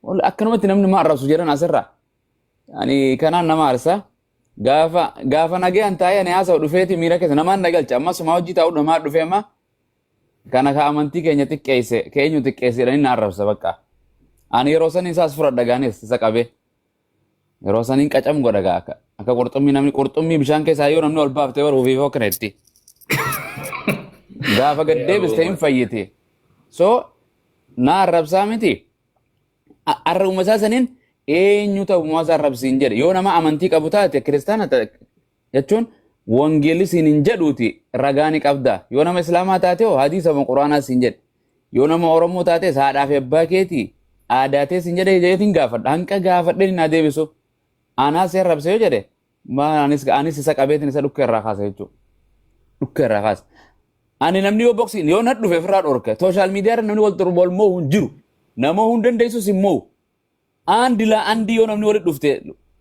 Akkanumatti namni ma arrabsu jedhan asirraa. Ani kanaan nama arsa. Gaafa gaafa nagayaan taa'ee ani haasa'u dhufeeti miira keessa namaan na galcha. Amma sumaa hojii taa'u namaa dhufee amma kana ka amantii keenya xiqqeesse keenyu xiqqeesse jedhanii na arrabsa bakka. Ani yeroo sanii isaas fudhadha gaanis isa qabee. Yeroo saniin qacam godha gaa akka akka qurxummii namni qurxummii bishaan keessaa yoo namni ol baaftee bara ofiif akkana jetti. Gaafa gad deebiste hin fayyite. So na arrabsaa miti. Arrabuma isaa saniin eenyu ta'ummaa isaa arrabsiin jedhe yoo nama amantii qabu taate kiristaana jechuun wangeelli siin hin jedhuuti ragaa ni qabda. Yoo nama islaamaa taate hoo hadiisa moo quraanaa siin jedhe. Yoo nama oromoo taates haadhaa fi abbaa keetii aadaa tee siin jedhe jedheetiin gaafadha. Hanqa gaafadheen naa deebisu. Anaa si arrabse yoo jedhe maal anis isa qabeetiin isa dhukkee irraa kaasa jechuudha. Dhukkee irraa kaasa. Ani namni yoo boksiin yoo na dhufe ofirraa dhorka. Sooshaal miidiyaa irra namni wal wal moo'u hin jiru. Nama hin dandeessus hin moo'u. Andi laa andi yoo namni walitti dhufte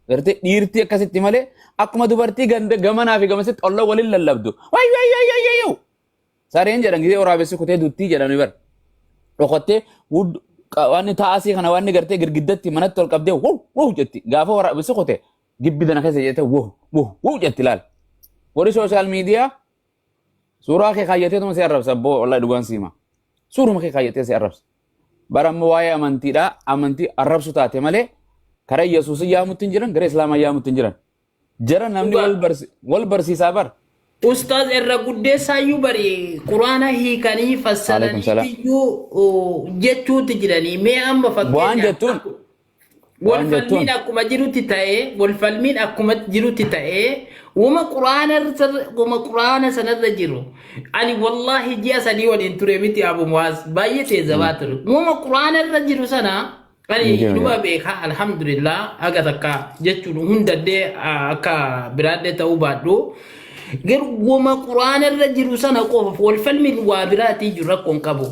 gartee dhiirtii akkasitti malee akkuma dubartii ganda gamanaa fi gamasitti olla waliin lallabdu. Way way way way way. Sareen jedhan gisee waraabessi kutee duttii jedhani bar. Dhokottee waan taasii kana waan gartee girgiddatti manatti ol qabdee wow wow jetti. Gaafa waraabessi kute gibbi dana keessa jettee wow wow wow jetti laal. Warri sooshaal miidiyaa suuraa kee kaayyatee tuma si arrabsa abboo wallahi dhugaan siima. Suuruma kee kaayyatee si arrabsa. Bara ammoo waa'ee amantiidhaa amantii arrabsu taate malee karaa Yesuus yaamutti hin jiran gara Islaamaa yaamutti hin jiran. Jara namni Dhugaa. wal barsiisaa bar. Ustaaz irra guddeessaayyuu bari quraana hiikanii Alaikum salaam. fassaraniitiyyuu jechuutti jiranii mee amma Waan fakkeenyaaf jettuun wal waan jettuun falmiin akkuma jirutti ta'ee wal falmiin akkuma jirutti ta'ee wama quraana wama quraana sanarra jiru ani wallaahi ji'a sadii waliin ture miti Abu Muwaaz baay'ee teezabaa ture wama quraana irra jiru sana ani Hin jiru, inuma yaa. beeka alhamdulillah haga takka jechuun hundadde akka biraadde ta'uu baadhu garuu wama quraana irra jiru sana qofa wal falmiin waa biraatii jiru rakkoon qabu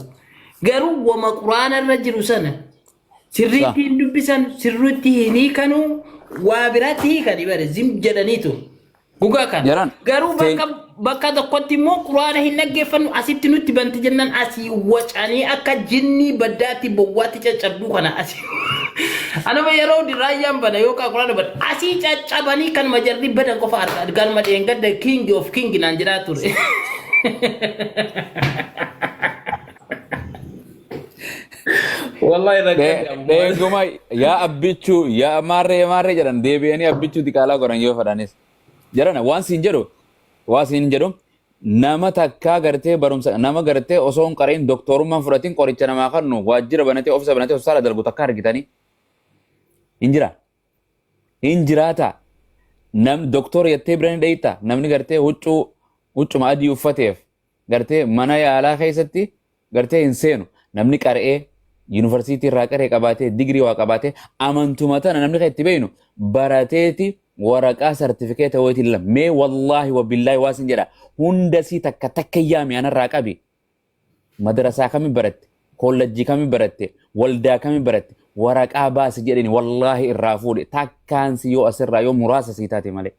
garuu wama quraana irra jiru sana sirriitti hin dubbisan sirriitti hin hiikanu waa biraatti hiikani bare zim jedhaniitu Dhugaa kana. Jaran, Garuu bakka bakka tokkotti immoo quraana hin dhaggeeffannu asitti nutti banti jennaan asii wacanii akka jinnii baddaatti bowwaatti caccabduu kana asii. Anuma yeroo raayyaan bana yookaan quraana bana asii caccabanii kanuma jarri badan qofa arga kanuma dheengadda king of king naan jedhaa ture. Wallahi rakkate ammoo. Dheenguma yaa abbichuu yaa maarree maarree jedhan deebi'anii abbichuu diqaalaa godhan yoo fedhanis. Jarana waan siin jedhu waan siin jedhu nama takkaa gartee barumsa nama gartee osoo hin qara'in doktorummaan fudhatin qoricha namaa kennu waajjira banatee ofisa banatee hospitaala dalgu takkaa argitanii hin jira. Hin jiraata. Nam doktora jettee bira ni dheeyta namni gartee huccuu huccuma adii uffateef gartee mana yaalaa keessatti gartee hin seenu namni qara'ee yuunivarsiitii irraa qaree qabaatee digirii waa qabaatee amantuma tana namni kan itti beeynu barateeti waraqaa sartifikeeta wayitiin lama mee wallaahi wabillaahi waa sin jedha hundasii takka takka yaami anarraa qabi madarasaa kami baratte kollajjii kami baratte waldaa kami baratte waraqaa baasi jedheni wallaahi irraa fuudhe takkaan si yoo asirraa yoo muraasa sii taate malee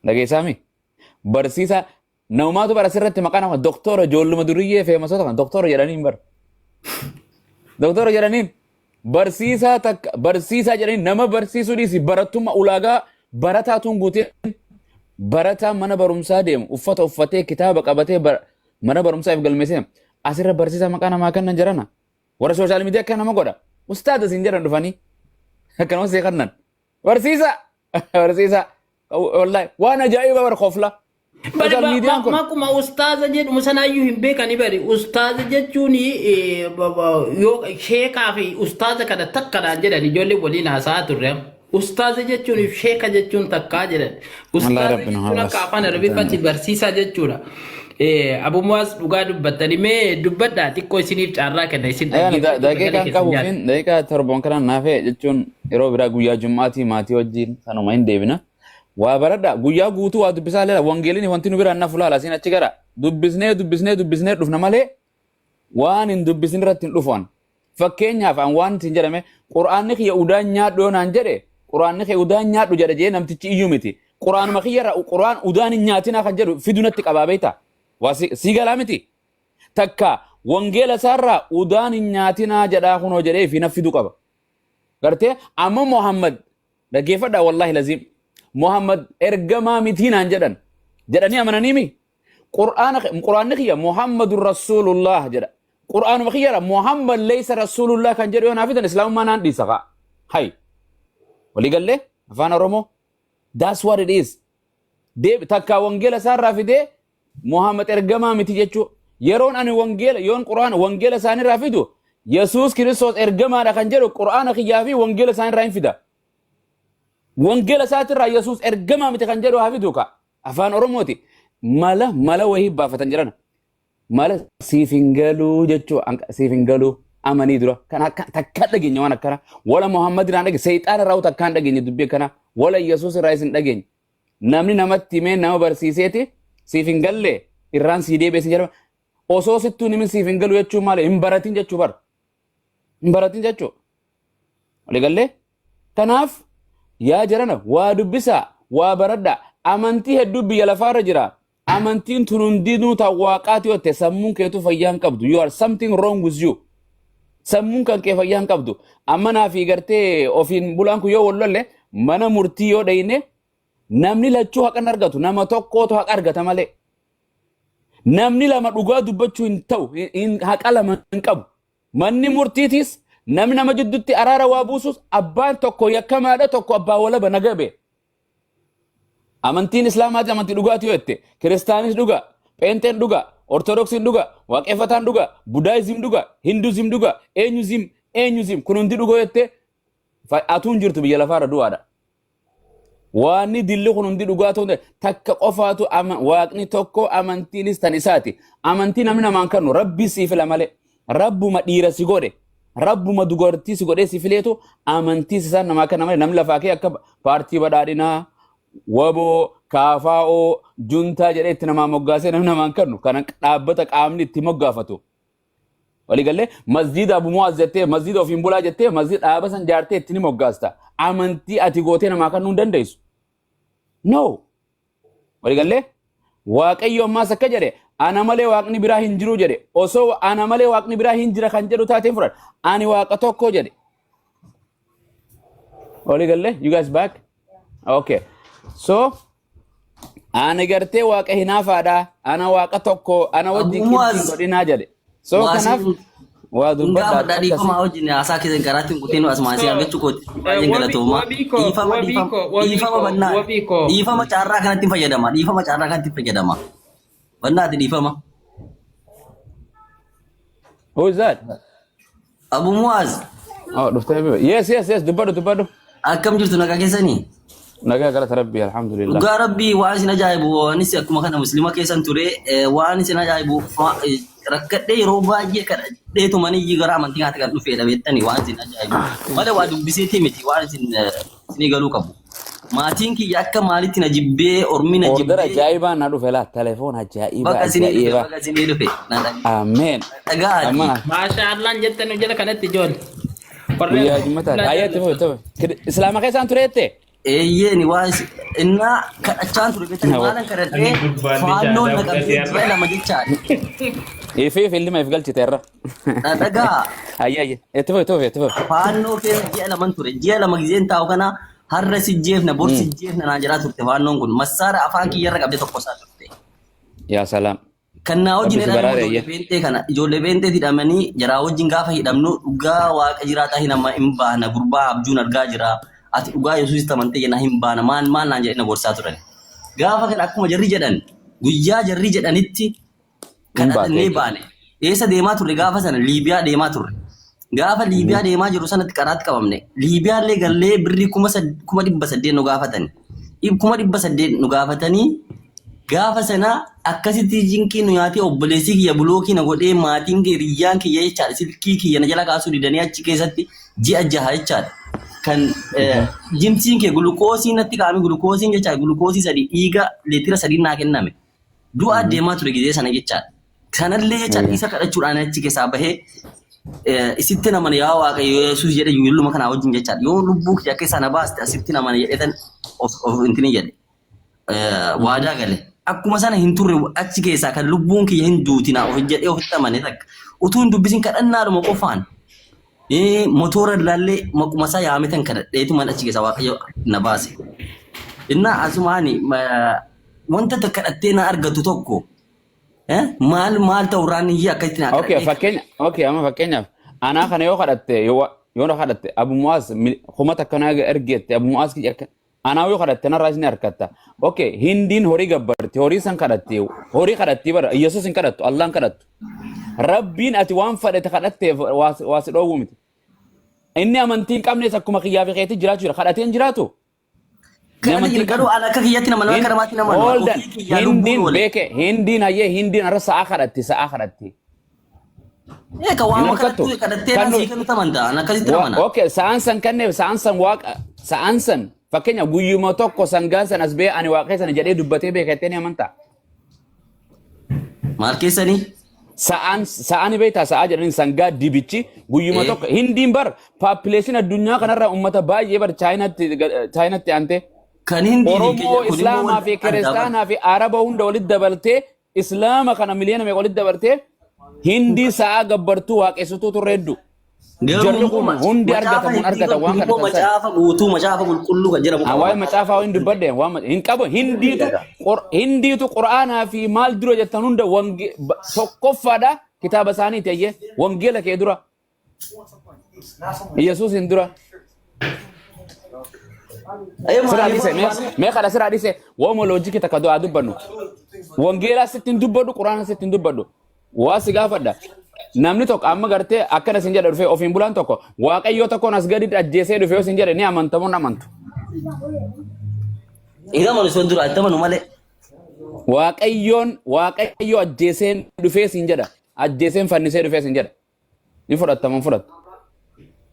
dhageessaami Barsiisaa namumaatu bara asirratti maqaa nama doktora ijoolluma duriyyee feemasoota kana doktora jedhaniin bara. Doktora jedhaniin barsiisaa takka barsiisaa jedhaniin nama barsiisuu dhiisi barattummaa ulaagaa barataa tun guuteen barataa mana barumsaa deemu uffata uffatee kitaaba qabatee mana barumsaa if galmeessee asirra barsiisaa maqaa namaa kennan jedhana. Warra sooshaal miidiyaa akka nama godha. Ustaaza isin jedhan dhufanii akkanuma see kennan. Barsiisaa Barsiisaa. Wallahi waan ajaa'iba bar kofla. Bari Social miidiyaan kun. maquma ustaaza jedhumu sanaayyuu hin beekani bari. Ustaaza jechuun yoo sheekaa fi ustaaza kana takkanaan jedhan ijoollee waliin haasa'aa turre. Ustaaza jechuun fi sheeka jechuun takkaa jedhan. Wallahi Ustaaza Rabbi nu jechuun haa akka baasu. afaan Arabiffatti barsiisaa jechuudha. Abu Muwaaz dhugaa dubbattani mee dubbadhaa xiqqoo isiniif carraa kenna isin Ayaan dhaggeeffachuu sagalee daqiiqaan keessan qabuufin nyaata. daqiiqaa torban kanaan naafee jechuun yeroo biraa guyyaa jum'aatii maatii wajjin sanuma hin deebina. Waa baradha guyyaa guutuu waa dubbisaa leela wangeelini wanti nu biraan nafu laala siin achi gara dubbisnee dubbisnee dubbisnee dhufna malee waan hin dubbisin irratti hin dhufu an. Fakkeenyaaf an waan isin jedhame quraanni kiyya udaan nyaadhu yoo naan jedhe quraanni kiyya udaan nyaadhu jedha jee namtichi iyyuu miti. Quraanuma kiyya irraa quraan udaan hin nyaatinaa kan jedhu fidu natti qabaa beektaa? Waa si galaa miti. Takka wangeela isaarraa udaan hin nyaatinaa jedhaa kunoo jedhee fi na fidu qaba. Gartee amma Muhammad dhaggeeffadhaa, wallahi laziim, Muhammad ergamaa mitii naan jedhan jedhanii amananiimi. Qur'aana, Qur'aanni kiyya Muhammadun Rasuulullah jedha. Qur'aanuma kiyyadha. Muhammad leeysa Rasuulullah kan jedhu yoo naa fidan, Islaamummaa naan dhiisa kaa. Hay. Walii gallee afaan Oromoo. That's what it is. Deebi takkaa wangeela isaarraa fidee Muhammad ergamaa miti jechuu. Yeroon ani wangeela yoon Qur'aana wangeela isaanirraa fidu, Yesuus Kiristoos ergamaadha kan jedhu Qur'aana kiyyaa fi wangeela isaanirraa hin fida. Wangeela isaatirraa Yesuus ergamaa miti kan jedhu haa fidu ka. Afaan Oromooti. Mala mala wayii baafatan jedhan. Mala siif hin galuu jechuu, siif hin galuu amanii dura. Kan akka takka dhageenya waan akkana. Wala Muhammad irraa dhageenye, seexaana irraa takkaan dhageenye dubbii akkana. Wala Yesuus irraa isin dhageenye. Namni namatti himee nama barsiiseeti siif hin galle irraan sii deebi'e sin jedhama. Osoo sittuu himin siif hin galu jechuun maali? Hin baratin jechuu bara. Hin baratin jechuu. Waliigallee? Kanaaf yaa jarana, waa dubbisaa, waa baradhaa. Amantii hedduu biyya lafaarra jira. Amantiin tun hundinuu ta waaqaati yoo ta'e, sammuun keetu fayyaa hin qabdu. You are something wrong with you. Sammuun kan kee fayyaa hin qabdu. Amma naa fi gartee ofiin bulaan kun yoo wal lolle, mana murtii yoo dhayne, namni lachuu haqa hin argatu. Nama tokkootu haqa argata malee. Namni lama dhugaa dubbachuu hin ta'u. Haqa lama hin qabu. Manni murtiitis namni nama jidduutti araara waa buusus abbaan tokko yakkamaadha, tokko abbaa walaba nagabe. Amantiin Islaamaati amantii dhugaati yoo jette, Kiristaanis dhuga, Pheenxeen dhuga, Ortodoksiin dhuga, Waaqeffataan dhuga, Budaayizim dhuga, Hinduzim dhuga, eenyuzim eenyuzim kun hundi dhuga yoo jette, atuun jirtu biyya lafaarra du'aadha. Waanni dilli kun hundi dhugaa ta'uu takka qofaatu waaqni tokko, amantiinis tan isaati. Amantii namni namaan kennu Rabbi sii fila malee. Rabbuma dhiira si godhe, Rabbuma dubartii si godhee si fileetu amantii isaan namaa kenna malee, namni lafaa kee akka paartii badhaadhinaa, waboo, kaafaa'oo, juntaa jedhee itti namaa moggaasee namni namaan kennu kana dhaabbata qaamni itti moggaafatu. Waliigallee masjiida Abu Mu'aaz jettee, masjiida ofiin bulaa jettee, masjiida dhaaba san jaartee itti ni moggaasta. Amantii ati gootee namaa kennuu hin dandeessu. No. Waliigallee Waaqayyo ammaas akka jedhe, ana malee waaqni biraa hin jiru jedhe. Osoo ana malee waaqni biraa hin jira kan jedhu taateen fudhadha. Ani waaqa tokko jedhe. Waliigallee, you guys back? Okay. So ani gartee waaqa hinaafaadha. Ana waaqa tokko, ana wajjin Abu qilxii Muaz, godhinaa jedhe. So waa kanaaf isin waa hin dubbadhaa gaafadha, akkasii. Dhiifama wajjin haasaa keessan karaatti hin kutiin, asumaan si argachuu kooti. Baay'een galatooma. Wabii koo, Dhiifama, wabii dhiifama, koo, wabii dhiifama koo, bannaa. wabii koo. Dhiifama, carraa kanatti hin fayyadama. Dhiifama, carraa kanatti hin fayyadama. Bannaati, dhiifama. Who is that? Abu Muaz, Oh, dhuftee. Yes, dubbadhu, dubbadhu. Akkam jirtu, nagaa keessanii? Nagaa galata Rabbii, alhamdulillah. Dhugaa Rabbii, waan isin ajaa'ibu, anis akkuma kana muslima keessan ture, waan isin ajaa'ibu, rakkadhee yeroo baay'ee kadhadheetumanii gara amantii kanaatti kan dhufeedha, beektanii, waan isin ajaa'ibu. Malee waa dubbiseetii miti waan isin isinii galuu qabu. Maatiin kiyya akka maalitti na jibbee, ormi na Order jibbee. Ajaa'ibaa na dhufe laa, telefoon ajaa'ibaa Baga isinii dhufe, ajaa'ibaa. baga isinii dhufe. Na Ameen. dhagaati. Amma Maasha Allah jettan jala kanatti ijoollee. Guyyaa jimmataa. Ayyee, itti fufi, itti fufi. Islaama keessaan tureette? Eeyyeeni, waan innaa kadhachaan ture, beektanii, maalan kadhadhee Ani gurbaan ni faannoon na jaalladha qabdee fudhatee ji'a 2 jechaadha. Ifii filma if galchite irra. Na dhagaa. Ayyee, ayyee. Itti fufi, itti fufi, itti fufi. Faannoo keessa ji'a 2n ture. Ji'a 2 gizeen taa'u kana har'a si jeefna, bor si jeefna naan jedhaa turte faannoon kun. Massaara afaan kiyyarra qabdee tokko isaa turte. Yaa salaam. Kan naa wajjin Rabbi si hidhame baraare, ijoollee ayyee. beenxee kana, ijoollee beenxeetti hidhamanii jaraa wajjin gaafa hidhamnu, dhugaa waaqa jiraataa hin amma hin baana, gurbaa abjuun argaa jira, ati dhugaa Yesuusitti amantee jennaan hin baana, maal maal naan jedhee na gorsaa turan. Gaafa kana akkuma jarri jedhan, guyyaa jarri jedhanitti Hin baate kadhatannee jechuudha. baane. Eessa deemaa turre gaafa sana? Liibiyaa deemaa turre. Gaafa Liibiyaa deemaa jiru sanatti karaatti qabamne. Liibiyaa illee gallee birrii 800,000 nu gaafatani. 800,000 nu gaafatanii gaafa sana akkasitti jinqii nu nyaatee, obboleessi kiyya block na godhee, maatiin kiyya, hiriyyaan kiyya jechaadha, silkii kiyya na jala kaasuu didanii achi keessatti ji'a 6 jechaadha. Kan jimsiin kee gulukoosii natti kaa'ame, gulukoosiin jechaadha, gulukoosii 3, dhiiga leetira 3 naa kenname. Du'aa deemaa ture gizee sana jechaadha. Sanallee jechaadha isa kadhachuudhaan achi keessaa bahee, isitti namana yaa Waaqayyo Yesuus jedhe, ijoolluma kanaa wajjin jechaadha. Yoo lubbuu kiyya keessaa na baaste asitti namana jedhetan of of intini jedhe. Waadaa gale. Akkuma sana hin turre achi keessaa kan lubbuun kiyya hin duutina of jedhee ofitti amane takka. Utuu hin dubbisin kadhannaadhuma qofaan. Motora ilaallee maquma isaa yaametan kadhadheetumaan achi keessa Waaqayyo na baase. Innaa asumaani wanta takka kadhattee na argatu tokko maal maal ta'urraan iyyee akkasitti na Okay, kadhadhee. fakkeenya, okay, amma fakkeenyaaf anaa kana yoo kadhatte, yoo na kadhatte, Abu Mu'aaz 1000 na ergeette, Abu Mu'aaz kiyya akka anaa yoo kadhatte narraa isin harkatta. Okay, Hindiin horii gabbarti, horii san kadhatti, horii kadhatti bara Yesuus hin kadhattu, Allah hin kadhattu. Rabbiin ati waan fadhate kadhatteef waa si dhoowwu miti. Inni amantii hin qabnes akkuma kiyyaa fi keetii jiraachuu jira. Kadhatee hin jiraatu. Inni Kadhate amantii jira hin garuu qabne. ana akka kiyyatti nama akka namaatti nama Hold on. ofii kiyyaa lubbuun Hindiin oole. beeke, Hindiin hayyee, Hindiin har'a sa'a kadhatti, sa'a kadhatti. Eeka Hin waama harkattu. kadhattuu kadhattee Kan naan nu sii kennu tamantaa ana akkasitti namana. Okay, sa'aan san kenneef, sa'aan san waaqa, sa'aan san fakkeenya guyyuma tokko sangaan san as ba'ee ani waaqa sana jedhee dubbatee beekattee ni amantaa. Maal keessanii? Sa'aan sa'aan beektaa, sa'aa jedhanii sangaa dibichi guyyuma tokko Hindiin bar population addunyaa kanarraa ummata baay'ee bar, Chaayinatti aantee. Kan Hindii fi Oromoo, kun immoo Islaamaa fi adda bara. Kiristaanaa fi Araba hunda walitti dabaltee, Islaama kana miliyoona meeqa walitti dabaltee, Hindii sa'aa gabbartuu waaqessituu turre hedduu. Garuu Jarri immoo kun hundi macaafa argatan Hindii argatan kun waan immoo kadhatan sana. macaafa guutuu macaafa qulqulluu kan jedhamu qaba. Waa'ee macaafaa hin dubbadde, waan hin qabu. Hindiitu Qur'aanaa fi maal dura jettan hunda tokkoffaadha, kitaaba isaaniiti ayyee wangeela kee dura, Yesuus hin dura. Siraa dhise, mee kana siraa dhise, waanuma loojikii takka du'aa dubbannu. Wangeelaa sitti hin dubbadhu, Qur'aana sitti hin dubbadhu. Waa si gaafadha. Namni tokko amma gartee akkana sin jedha dhufee, ofiin bulaan tokko, Waaqayyoo tokkoon as gadi ajjeesee dhufee yoo sin jedhe, ni amantamoo hin amantu? Hin amanu, sun dura itti amanu malee. Waaqayyoon Waaqayyo ajjeeseen dhufee sin jedha. Ajjeeseen fannisee dhufee sin jedha. Ni fudhatta moo hin fudhattu?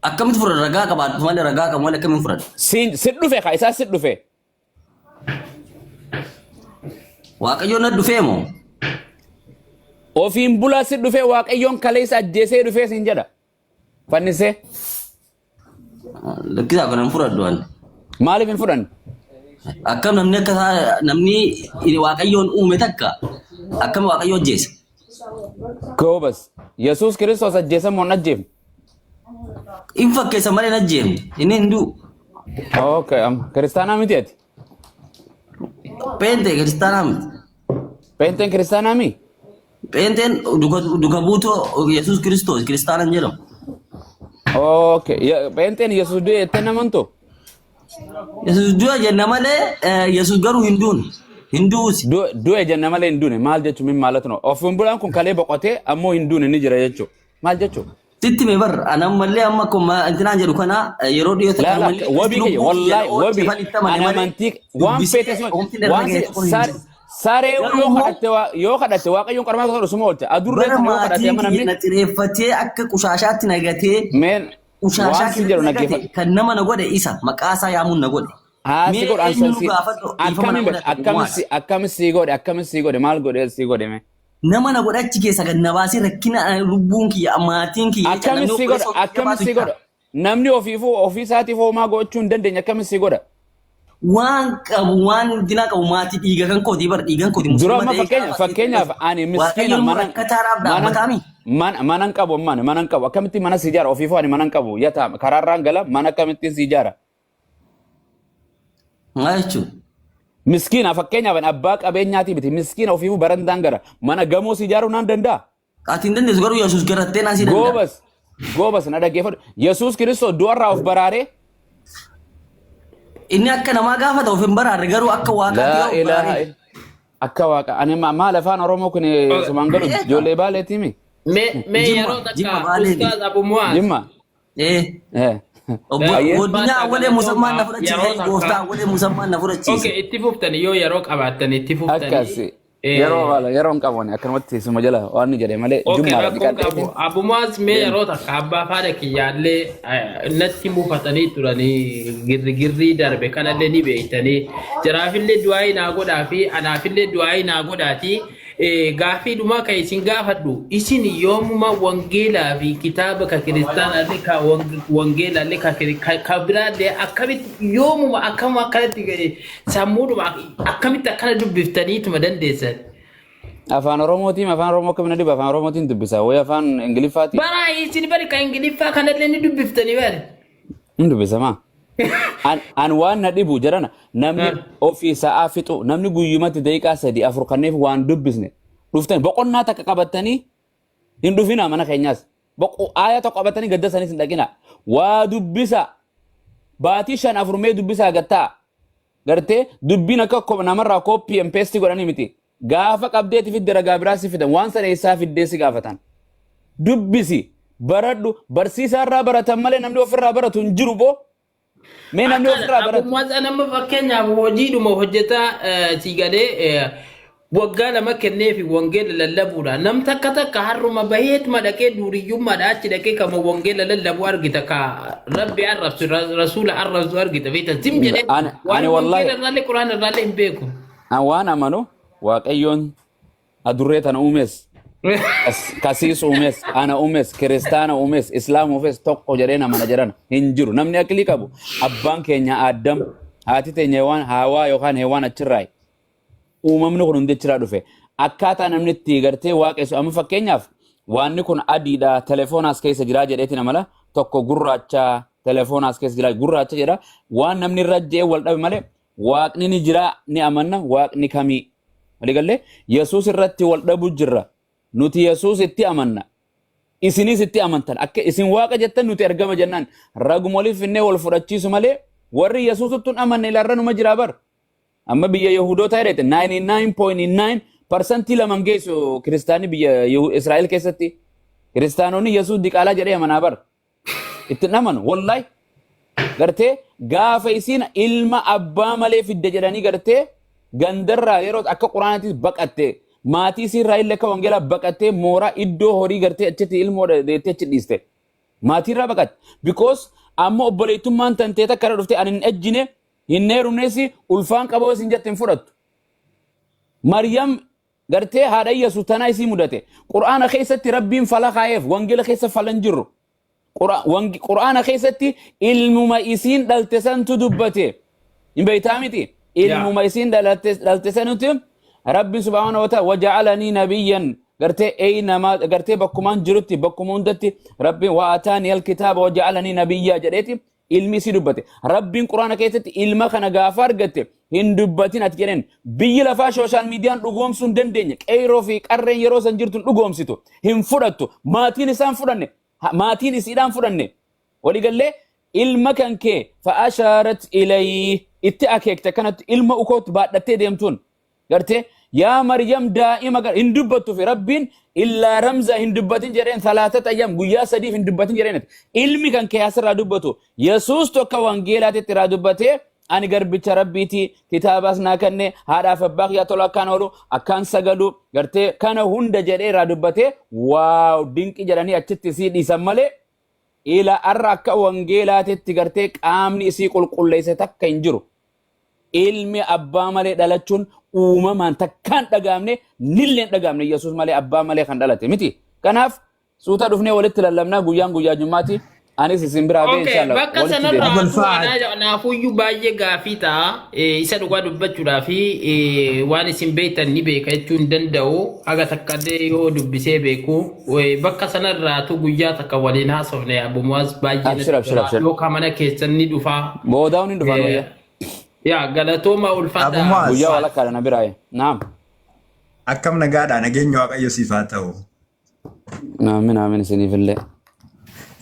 Akkamitti fudhata? Ragaa qabaadhu malee, ragaa qabu malee akkamiin fudhata? Siin sit dhufe kaa isaa sit dhufe. Waaqayyoon na dhufee moo? Ofiin bulaa sit dhufee, Waaqayyoon kaleessa ajjeesee dhufee sin jedha. Fannisee. Lakkisaa, kana hin fudhadhu ani. Maaliif hin fudhanne? Akkam namni akka isaa, namni Waaqayyoon uume takka akkam Waaqayyo ajjeesa? Goobas. Yesuus Kiristoos ajjeesan moo hin ajjeefne? Hin fakkeessa malee hin ajjeefne. Inni hin du'u. Okay, amma kiristaanaa miti ati? Pheenxee kiristaanaa miti. Pheenxeen kiristaanaa mi? Pheenxeen duka buutoo Yesuus Kiristoos, kiristaana hin jedhamu. Okay, pheenxeen Yesuus du'e jettee namantu? Yesuus du'a jenna malee Yesuus garuu hin duune. Hin du'uusi. Du'e jenna malee hin duune maal jechuun min maalatu? Ofiin bulaan kun kalee boqotee ammoo hin duune ni jira jechuudha. Maal jechuudha? Sitti mee bar ana ammallee amma akkuma intinaan jedhu kana yeroo dhiyoo Laa laa, wabii kiyya, wallaahi wabii ani amantii waan feete waan saree yoo kadhatte, yoo kadhatte Waaqayyoon qarmaa tokko suma oolcha. Adurree Bara kana yoo kadhatte maatiin amma kiyya namni na xireeffatee akka qushaashaatti na gatee meen qushaashaa waan sin jedhu keessatti na gate naggeeffadhu. kan nama na godhe isa maqaa isaa yaamuun na godhe. Haa si Mee godhu eenyu ansan nu si gaafadhu dhiifama na akkamiin godhe godhate akkami uumaadha. si akkami si godhe, akkami si godhe, maal godhe si godhe mee? Nama na godhe achi keessa gad na baasee rakkina lubbuun kiyya, maatiin kiyya jecha Akkami namni si godha obboleessa ofii akkami baatu si jira. godha? Namni ofiifuu ofii isaatiif homaa gochuu hin dandeenye akkami si godha? Waan qabu, waan dinaa qabu, maatii dhiiga kan kooti bar, dhiigan kooti Dura muslima amma ta'ee fakkeenya gaafa fakkeenyaaf ani miskiina Waaqayyoon immoo mana rakkataadhaaf mana dhaabbataami. mana manan qabu, amma ani manan qabu, akkamitti mana si ijaara? Ofiifuu ani manan qabu, yataa karaarraan gala, mana akkamittiin si ijaara? Maal jechuun? Miskiina, fakkeenyaaf ani abbaa qabeenyaatii miti, miskiina, ofiifuu barandaan gara mana gamoo si ijaaruu naan danda'a. Ati hin dandeessu, garuu Yesuus garattee naan si danda'a. Goobas, goobas, na dhaggeeffadhu. Yesuus Kiristoos du'arraa of baraaree Inni akka namaa gaafa ta'u of hin baraarre, garuu akka waaqaatti Laa yoo of ilaaha baraare. Akka waaqa ani maal afaan Oromoo kun sumaan galu, ijoollee baaleetiimi. Mee Jimma, yeroo Jimma takka baaleeti. Ustaaz Abu Mu'aaz. Jimma. Eh. Eh. Obbo Ayyee. Godinaa awwalee musammaan na fudhachiise. Yeroo takka. Gooftaa awwalee musammaan na fudhachiise. Okay, itti fuftanii yoo yeroo qabaattan itti fuftanii. Akkas. Yeroo wala yeroo hin qabu ani, akkanumatti suma jala waan ni jedhe malee Okay, jummaadha rakkoon dhiqadhee. qabu. Abu Mu'aaz, mee yeroo takka abbaa faana kiyyaallee natti mufatanii turanii, girri darbe kanallee ni beektanii. Jaraafillee du'aayii naa godhaa fi anaafillee du'aayii naa godhaatii. Gaaffii dhumaa kan isin gaafadhu, isin yoomuma wangeelaa fi kitaaba ka kiristaanaallee ka wangeelaallee ka biraallee akkamitti yoomuma akkama akkanatti sammuudhuma akkamitti akkana dubbiftaniituma dandeessan? Afaan Oromootiin, afaan Oromoo akkamiin dhiba, afaan Oromootiin dubbisa wayi afaan Ingiliffaatiin. Bara isin bari ka Ingiliffaa kanallee ni dubbiftanii bari. Hin dubbisamaa. An waan na dhibu jedhana, namni ofii sa'aa fixu, namni guyyumatti daqiiqaa 3 4 kanneef waan dubbisne dhuftan boqonnaa takka qabattanii hin dhufina mana keenyaas. Boqo aayaa tokko qabatanii gadda sanis hin dhaqina. Waa dubbisa. Baatii 5 4 mee dubbisaa gattaa. Gartee dubbiin akka namarraa copy and paste godhanii miti. Gaafa qabdeeti fidde ragaa biraa si fidan, waan sana eessaa fiddee si gaafatan. Dubbisi, baradhu, barsiisaa irraa baratan malee namni ofirraa baratu hin jiru boo. Mee namni ofirraa baratu. Abbummaa nama fakkeenyaaf hojiidhuma hojjetaa si galee waggaa 2 kenneefi wangeela lallabuudha. Nam takka takka harruma baheetuma dhaqee duuriyyummaadha achi dhaqee kama wangeela lallabu argita, ka rabbi arrabsu, rasuula arrabsu argita beekta sim jedhee waan Ani wallahi wangeela irraallee quraana irraallee hin beeku. An waan amanu, Waaqayyoon adurree tana uumes, kasiis uumes, ana uumes, kiristaana uumes, islaam uumes, tokko jedhee namana jedhan hin jiru. Namni aqlii qabu abbaan keenya Addam, haati teenya Hewaan, Haawaa yookaan Hewaan achirraayi. Uumamni kun hundi achirraa dhufe. Akkaataa namni itti gartee waaqessu, amma fakkeenyaaf waanni kun adiidha, telefoonaas keessa jiraa jedheetiin amala, tokko gurraacha, telefoonaas keessa jira gurraacha jedha. Waan namni irra je'ee wal dhabe malee waaqni ni jira ni amanna. Waaqni kamii waliigallee Yesuus irratti wal dhabu jirra. Nuti Yesuus itti amanna, isinis itti amantan. Akka isin waaqa jettan, nuti ergama jennaan, raguma waliif finnee wal fudhachiisu malee warri Yesuusuttu hin amanne ilaarra numa jira bar. Amma biyya Yahudoota jedhete 99.9 parsantii laman geessu kiristaanni biyya Israa'el keessatti. Kiristaanonni Yesuus diqaalaa jedhee amanaa bar. Itti hin amanu wallahi. Gartee gaafa isiin ilma abbaa malee fidde jedhanii gartee gandarraa yeroo akka quraanaatti baqatte, maatii isiirraa illee akka wangeelaa baqattee mooraa iddoo horii gartee achitti ilmoo deettee achi dhiiste. Maatiirraa baqatte. Because amma obboleettummaan tantee takka irra dhuftee ani hin ejjine, hin heerumnes, ulfaan qaboo isin jette hin fudhattu. Maryam gartee haadha Yesuus tanaa isii mudate. Qur'aana keessatti Rabbiin fala kaa'eef, wangeela keessa fala hin jirru. Qur'aana keessatti ilmuma isiin dhalte santu dubbate. Hin beektaa miti? Ilmuma isiin dhalte sanuti Rabbiin subhaanahu wa ta'ala waja'alanii nabiyyan gartee eeynamaa gartee bakkumaan jirutti bakkuma hundatti Rabbiin wa'ataanii alkitaaba waja'alanii nabiyyaa jedheeti ilmi isii dubbate. Rabbiin Quraana keessatti ilma kana gaafa argatte hin dubbatin ati jedheen. Biyyi lafaa social miidiyaan dhugoomsuu hin dandeenye. Qeyroo fi qarreen yeroo san jirtu hin dhugoomsitu. Hin fudhattu. Maatiin isaan fudhanne. Maatiin isiidhaan fudhanne. Waliigallee ilma kan kee fa'ashaarat ilayhi itti akeekte kanatti ilma ukootti baadhattee deemtuun. Gartee yaa Maryam daa'ima hin dubbattu fi Rabbiin illaa ramza hin dubbatin jedheen, salaatata ayyam guyyaa 3f hin dubbatin jedheen. Ilmi kan kee asirraa dubbatu Yesuus tokko wangeelaatitti irraa dubbatee, ani garbicha Rabbiiti, kitaabaas naa kenne, haadhaaf abbaa kiyyaa tola akkaan oolu, akkaan sagalu, gartee kana hunda jedhee irraa dubbatee, waaw dinqi jedhanii achitti isii dhiisan malee ila arra akka wangeelaatitti gartee qaamni isii qulqulleesse takka hin jiru. Ilmi abbaa malee dhalachuun uumamaan takkaan dhagaamne, nilleen dhagaamne, Yesuus malee abbaa malee kan dhalate miti. Kanaaf suuta dhufnee walitti lallabnaa, guyyaan guyyaa jummaati. Anis isin biraa ba'e Okay, inshallah bakka walitti sanarraa deebina. Abul tu Fa'ad. anaafuyyuu baay'ee gaafii ta'a. Isa dhugaa dubbachuudhaa fi waan isin beektan ni beeka jechuu hin danda'u. Haga takka illee yoo dubbisee beeku. Bakka sanarraatu guyyaa takka waliin haasofne, Abu Muwaaz, baay'ee Abshir, natti abshir, tola. abshir. Yookaan mana keessan ni dhufa. Boodaa'uun hin dhufaan wayya. Yaa galatooma, ulfaadha. Abu Muaz. Guyyaa walakkaadha na biraa. Naam. Akkam, nagaadha? Nageenya Waaqayyo siif haa ta'u. Aamin, aamin, isiniifillee.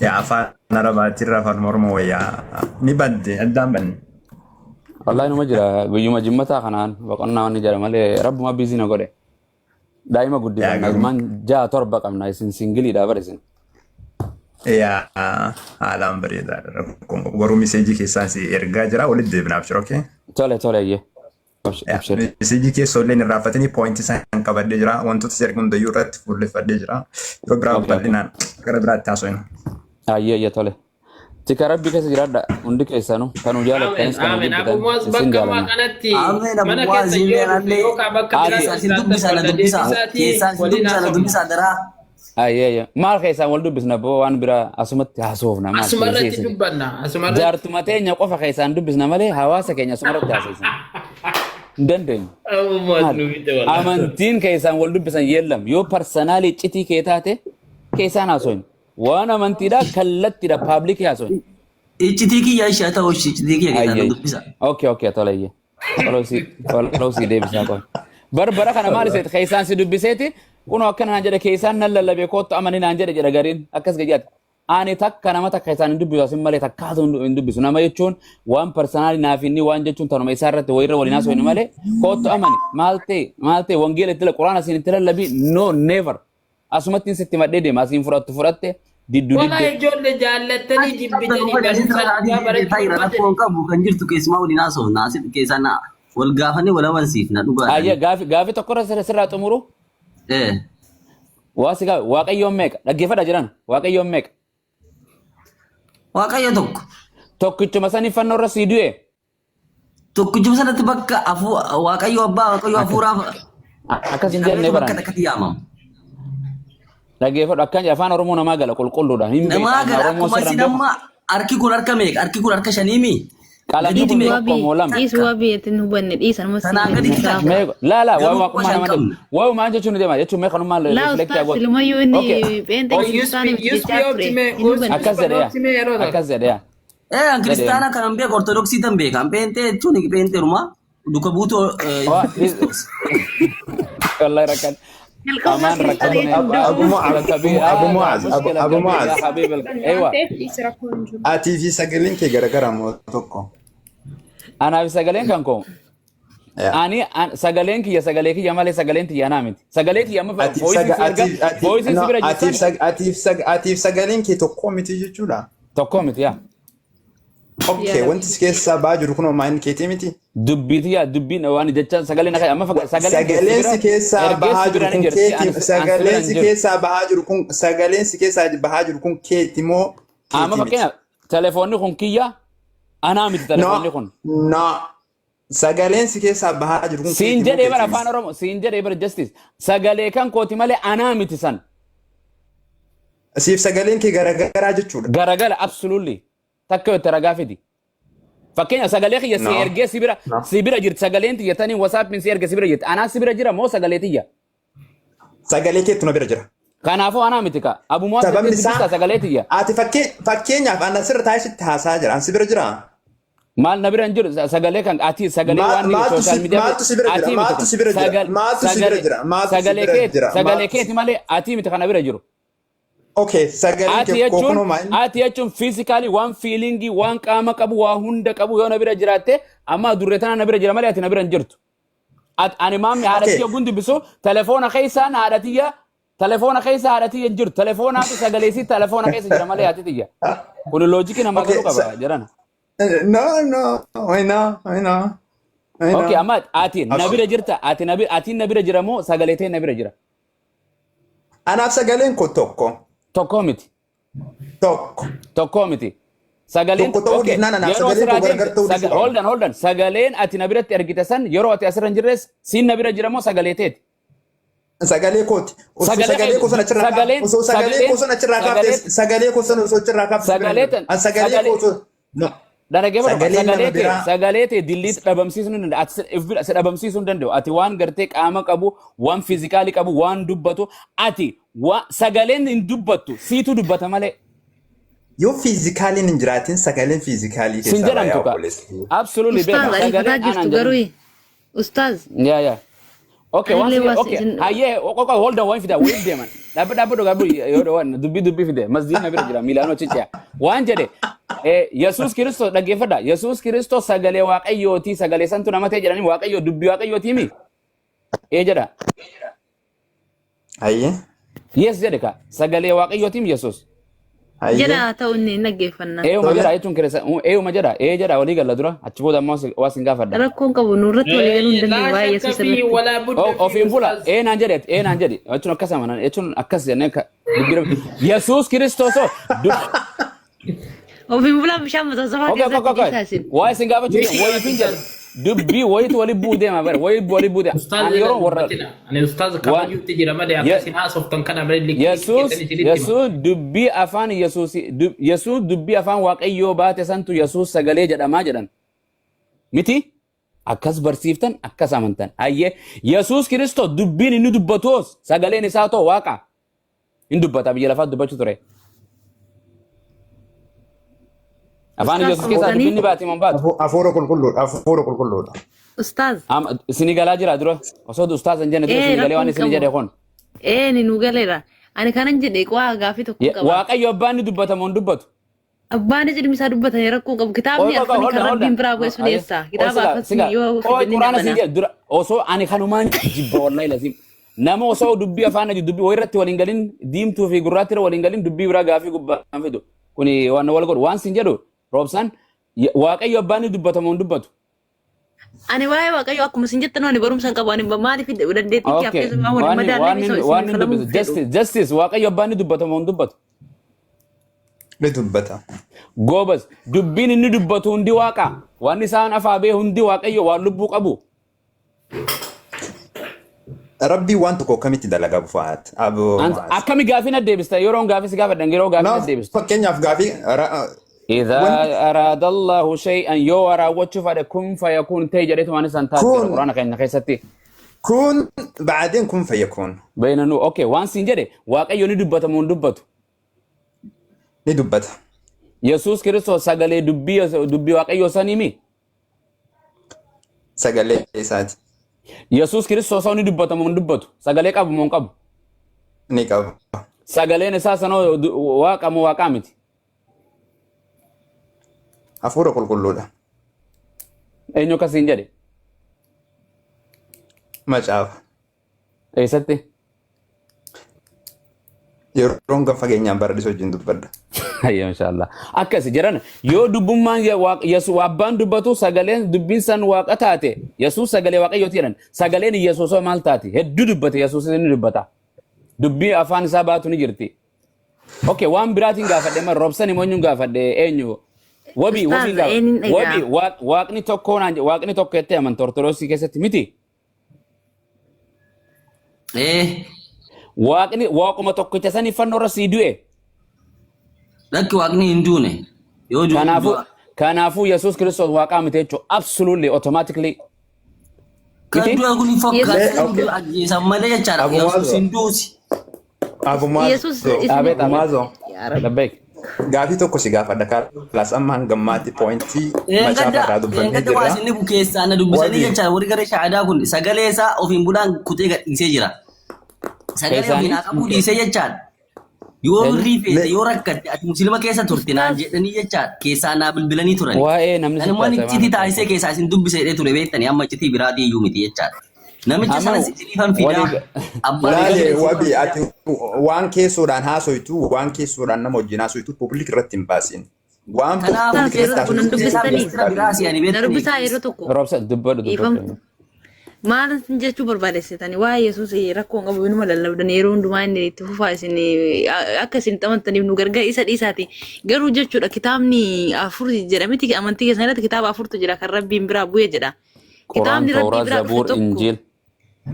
Yaa afaan Arabaatirra afaan Oromoo wayyaa, ni badde, addaan banne. Wallahi numa jira, guyyuma jimmataa kanaan boqonnaa wanni jira malee rabbuma busy na godhe. Daa'ima Yaa guddifanna, garuu ilmaan ja'a torba qabna, isin singleiidha bar isin. Yaa haalaan bareedaadha, rakkoon qabu. Garuu message keessaan si ergaa jira, walitti deebinaaf jira, okay? Tole tole, iyyee. Abshir. Yaa Abshir. Message keessoo illee hin irraanfatanii, point isaan qabadhee jira. Wantoota si ergu hundayyuu irratti fuulleffadhee jira. Yeroo biraa Okay. bal'inaan gara biraatti haasofna. Ayyee, ayyee, tole. Tika Rabbi keessa jiraadha hundi keessanuu, kan nu Aamen, jaalattanis kan nu aamen. Abu jibbitan Muwaaz isin bakka ammaa jaalanna. kanatti Ameen, Abu mana Muwaaz keessa yoo illee dhufe anallee yookaan bakka Ati biraa keessaan isin jiraattan dubbisa na wal dubbisa, deebisaatii keessaan isin waliin dubbisa na haasofna. dubbisa daraa. Ayyee, ayyee. Maal keessaan wal dubbisna boo, waan biraa asumatti haasofna maal Asuma keessee irratti isin. dubbanna. Asuma irratti. Jaartuma teenya qofa keessaan dubbisna malee hawaasa keenya asumarratti haasofna. Hin dandeenyu. Ammas Maal? nu fide walaa. Amantiin keessaan wal dubbisan yeellam. Yoo personally citii kee taate keessaan haasofne. Waan amantiidhaa kallattiidha public haasofne. Iccitii kiyya ishee ta'u iccitii kiyya keessaa Ayyee. dubbisa. Okay, tola iyyee. Follow si deebisaa qofa. Barbara kana maal iseeti keessaan si dubbiseeti kunoo akkana naan jedhe keessaan nan lallabee koottu amani naan jedhe jedha gariin akkas gayyaati. Ani takka nama takka isaan hin dubbisu asin malee takkaatu hin dubbisu. Nama jechuun waan personally naaf inni waan jechuun tanuma isaa irratti wayirra waliin haasofne malee koottu amani maal ta'e maal ta'e wangeela itti quraana asiin itti lallabii, no, never. Asumatti sitti madhee deema asiin fudhattu fudhatte diddu Walaa didde. ijoollee jaallattanii jibbitanii barumsa dhugaa barachuu Rakkoon qabu kan jirtu keessumaa waliin haasofna asitti keessaan wal gaafannee wal amansiifna Ayya dhugaadhaan. gaafi gaafi tokko irra sirraa xumuru. Waa si gaafi Waaqayyoon meeqa dhaggeeffadha jiran, Waaqayyoon meeqa? Waaqayyo tokko. Tokkichuma sanii fannoo irra sii du'e. Tokkichuma sanatti bakka Waaqayyo abbaa, Waaqayyo hafuuraa Akkas hin jenne bakka baran. takkatti yaamama. Dhaggeeffadhu, akkan afaan Oromoo namaa gala qulqulluudha. Hin Namaa beekan gala Oromoo akkuma sirra isin hin beeku. amma harki kun harka meeqa? Harki kun harka shaniimi? Qalamni Gadiiti kun meeqa? tokko moo lama? Dhiis wabii itti hin hubanne dhiisan ma Sanaa gaditti takka. Meeqa? Laa laa Garuu waa waaqummaa shan nama qabna. deema. Waa maan jechuun ni deema jechuun meeqa nummaan Laa reflect ustaas godhu. silumayyuu inni pheenxee Okay. kiristaana miti jechaa ture. Hin hubanne. Akkas jedhe yaa. Akkas jedhe yaa. An kiristaana kanan beeku Ortodoksii tan beeka. An pheenxee jechuun pheenxeeruma duka buutuu Kiristoos. Wallahi rakkan. Jalqabuma Amaan kiristaana rakkanne. jechuun Abu Mu'az, Abu Mu'az, Abu Mu'az. يا حبيب ايوه. Atii fi sagaleen kee garagara moo tokko? Anaaf sagaleen kan koo. Ani sagaleen kiyya sagalee kiyya malee sagaleen tiyya anaa miti. Sagalee kiyya amma voice si erga voice si bira jirtan. Atiif sagaleen kee tokko miti jechuudha. Tokko miti yaa. Okay, wanti si keessaa ba'aa jiru kun homaa inni keetii miti. Dubbii tiyya dubbiin waan jecha sagalee na amma sagaleen Sagaleen si keessaa bahaa jiru kun keetii, sagaleen si keessaa bahaa jiru kun, sagaleen si keessaa bahaa jiru kun keeti moo Amma keetii miti? fakkeenyaaf telefoonni kun kiyya anaa miti telefoonni kun. No. Sagaleen si keessaa bahaa jiru kun Siin keeti moo jedhee bara keetii afaan miti? Oromoo siin jedhee bara justice sagalee kan kooti malee anaa miti san. Siif sagaleen kee garagaraa jechuudha. Garagala, absolutely, takka yoo itti ragaa fidi. Fakkeenya sagalee kiyya si No. ergee si bira No. si bira jirti sagaleen tiyya taniin WhatsAppiin si erge si bira jirti anaa si bira jira moo sagalee tiyya? Sagalee keetu na bira jira. Kanaafuu anaa miti ka abumaa Sababni isaa dubbisa sagalee tiyya. Ati fakkeenyaaf ana sirra taa'ee sitti haasaa jira. An si bira jira. Maal na bira hin jiru sagalee kan ati sagalee waan Maaltu social media maaltu si bira jira? ati miti Maaltu kun si bira jira? Maaltu si bira jira? Maaltu si sagalee bira keeti jira? sagalee Maaltu keeti malee ati miti kana bira jiru. Okay, sagaleen Ati kee jechuun kunoo maal? Ati jechuun physically waan feeling waan qaama qabu waa hunda qabu yoo na bira jiraatte amma durree tana na bira jira malee ati na bira hin jirtu. Ani maamni haadha tiyya gun dubbisu telefoona keessaan haadha tiyya telefoona keessa haadha tiyya hin jirtu, telefoonaatu sagalee si telefoona keessa jira malee haati tiyya. Kun logic namaa Okay, galuu qaba jedhana. No, I know, I know. I know. Okay, amma ati na bira jirta, ati na bira atiin na bira jira moo sagalee ta'e na bira jira? Anaaf sagaleen koo tokko. Tokko miti. Tokko. Tokko miti. Sagaleen Tokko ta'uu okay, dhiifnaan anaaf yeroo sagaleen koo asirraa gargar deemte ta'uu dhiisuu qaba. Hold on, hold on. Sagaleen ati na biratti argite san yeroo ati asirra hin jirres siin na bira jira moo sagalee teeti? Sagalee kooti. Osoo Sagalee sagalee koo sana achirraa osoo sagalee koo sana achirraa kaaftee sagalee koo sana osoo achirraa kaaftee Sagalee tan An sagalee sagalee koo osoo no. Dhaggeeffadhu Sagaleen nama sagalee tee biraa sagalee tee dilliit dhabamsiisuu hin danda'u. Ati if bira si dhabamsiisuu hin danda'u. Ati waan gartee qaama qabu, waan physically qabu, waan dubbatu ati sagaleen hin dubbattu siitu dubbata malee. Yoo physicaliin hin jiraatin sagaleen physically Sin keessaa jedhamtu bayaa ka. obboleessa. Absolutely Ustaaz beeka. ariifataa Sagaleen jirtu anaan garuu jedhamu. ustaaz. Yaa. Okay, waan Anillee si waas okay. isin Hayyee qoqa hold on waan fida wayif deeman. Dhaabba dhaabba dhugaa bui yoo waan dubbii dubbii fide masjiidna bira jira Miilaanoo ciccaa. Waan jedhe Yesuus Kiristoos dhaggeeffadha. Yesuus Kiristoos sagalee Waaqayyooti sagalee santu nama ta'e jedhanii Waaqayyoo dubbii Waaqayyooti mi? Ee jedha. Hayyee. Yes jedhe ka sagalee Waaqayyooti mi Yesuus? Hayyee. Jedha ta'u inni hin dhaggeeffanna. Eeyuma Tole. jedha jechuun kirista eeyuma jedha ee jedha walii galla dura achi booda ammoo waa sin gaafadha. Rakkoon qabu nurratti walii galuu hin لا dandeenyu waa'ee شك Yesuus فيه irratti. ولا بد فيه Ofiin bula أستاذ. ee naan jedhe ee naan jedhe jechuun akkas amanan jechuun akkas jennee dubbii Yesuus Kiristoos Ofiin bulaa bishaan mataa safaa Okay. keessatti dhiisaa isin. Waa isin gaafachuu wayiifin jedhe dubbii wayitu wali bu'uu deema bara wayi wali bu'uu deema. Ustaaz Ani yeroo warra ani ustaaz kabajuutti jira malee akkasin haasoftan kana malee likkii Yesuus keessan isinitti hima. Yesuus dubbii afaan Yesuus Yesuus dubbii afaan Waaqayyoo baate santu Yesuus sagalee jedhamaa jedhan. Miti? Akkas barsiiftan, akkas amantan. Hayyee, Yesuus Kiristoos dubbiin inni dubbatuus sagaleen isaa too waaqa. Hin dubbata, biyya lafaa dubbachuu ture. Afaan Ustaaz Yesuus keessaa xumurtanii? dubbiin ni baati moo hin baatu? Hafuura qulqulluudha. Hafuura qulqulluudha. Ustaaz. Amma isinii galaa jira dura. Osoo ustaaz hin jenne dura Ee isinii galee rakkoon waan isinii qabu. jedhe kun. Ee ni nu galeera. Ani kanan jedhe waa gaafii tokko qaba. Waaqayyo abbaan ni dubbata moo hin dubbatu? Abbaanis ilmi isaa dubbatanii rakkoo qabu. Kitaabni arfanii kan Rabbiin biraa bu'e sun eessa? Kitaaba arfan yoo fidanii Quraana siin namana. jedhe dura osoo ani kanumaan jibba, wallahi lasiim. Nama osoo dubbii afaan hojii dubbii wayirratti waliin galin, diimtuu fi gurraatti irra waliin galin, dubbii biraa gaafii gubbaan fidu. Kuni waan wal godhu waan siin jedhu roobsaan, Waaqayyo abbaan ni dubbata moo hin dubbatu? Ani waa'ee Waaqayyo akkuma isin jettan ani barumsa hin qabu. Ani maaliif dandeettii kee affeessu waan waliin madaallee Waan isa inni isin waan inni falamuu dubbisu fedhu. Justice, justice, Waaqayyo abbaan ni dubbata moo hin dubbatu? Ni dubbata. Goobas, dubbiin inni dubbatu hundi waaqa. Waan isaan afaa bee hundi Waaqayyo, waan lubbuu qabu. Rabbiin waan tokko akkamitti dalaga bufaat? Aboo Maas. Akkami gaafii na deebista? Yeroon gaafii si gaafadhan, yeroo gaafii na Naaf deebistu. fakkeenyaaf gaafii إذا wanti أراد الله شيئا yoo raawwachuu fedhe kun fayakun ta'e jedheetu waan isaan taate jedha kun quraana keenya keessatti. Kun ba'adeen kun fayakuun. Baynanuu, okay, waan siin jedhe, Waaqayyo ni dubbata moo hin dubbatu? Ni dubbata. Yesuus Kiristoos sagalee dubbii Waaqayyoo saniimi. Sagalee isaati. Yesuus Kiristoos ni dubbata moo hin dubbatu? Sagalee qabu moo hin qabu? Ni qaba. Sagaleen isaa sanoo waaqa moo waaqaa miti? Hafuura qulqulluudha. Eenyu akkasiin jedhe? Macaafa. Eessatti? Yeroon gam fageenyaan baradhisu wajjin dubbadha. Ayyo, inshaallah. Akkasi jedhan, yoo dubbummaan Yesuus abbaan dubbatu sagaleen dubbiin san waaqa taate, Yesuus sagalee Waaqayyooti jedhan, sagaleen Yesuus hoo maal taati? Hedduu dubbate Yesuus, ni dubbata. Dubbii afaan isaa baatu ni jirti. Okay, waan biraatiin gaafadhe mar roobsan immoo eenyuun gaafadhe, eenyu? Wabii Ustaaz wabiin gaafadhe. eenyuun egaa? Wabii, waaqni tokko naan waaqni tokko jettee amanta Ortodoksii keessatti miti? Ee. Waaqni waaquma tokkicha sanii fannoo irra sii du'e. Lakki, waaqni hin duune. Yoo du'e Kanaafuu du'a. Kanaafuu Yesuus Kiristoos waaqaa miti jechuudha. Absolutely, automatically. Kan Miti? du'a kun Yesuus fakkaatan Okay. ajjeesan malee jechaadha. Abu Yesuus Maazo. hin duusi. Abu Yesuus Maazo. isin Abeet, Abu abeet. Maazo. Yaa Rabbi. Labbeek. Gaafii tokko si gaafadha. Kaalaas amma hanga ammaatti pointii macaafa Eengadda irraa dubbannee eengadda waa jirra. isin bukeessaa na dubbisanii Wabii. jechaadha. Warri gara shaadaa kun sagalee isaa ofiin bulaan kutee gadhiisee jira. Sagalee ofiin Eessaanii? haa qabuu dhiisee jechaadha. Yoo Eenyu? birrii feete Me yoo rakkatte ati musliima keessa turte naan Ustaaz jedhanii jechaadha. Keessaa naa bilbilanii turani. Waa'ee namni sitti Nanumaan haasa'e iccitii maal taasisee keessaa isin dubbise jedhee ture beektanii, amma iccitii biraatii iyyuu miti jechaadha. Namicha Amma sana isiniifan fidaa. walii Abbaa walii Laale sagalee isiniifan wabii fidaa. ati waan keessoodhaan haasoytu, waan keessoodhaan nama wajjin haasoytu public irratti hin baasin. Waan Kanaafuu Ustaaz public yeroo irratti tokko nan haasoytu keessaa dubbistanii? ministeera biraa si'anii Na beektanii. dubbisaa yeroo tokko. Roobsa, dubbadhu. Dhiifama. Dubbadhu. Maal isin jechuu barbaadessitani? Waa'ee Yesuus rakkoo hin qabu, inuma lallabdan yeroo hundumaa, inni itti fufaa, isin akka isin itti amantaniif nu gargaara, isa dhiisaati. Garuu jechuudha, kitaabni afur jedhamiti, amantii keessan irratti kitaaba afurtu jira kan Rabbiin biraa bu'e jedha. Quraan, Kitaabni Rabbii Tooraa, biraa dhufe Zabuur, tokko. Injiil.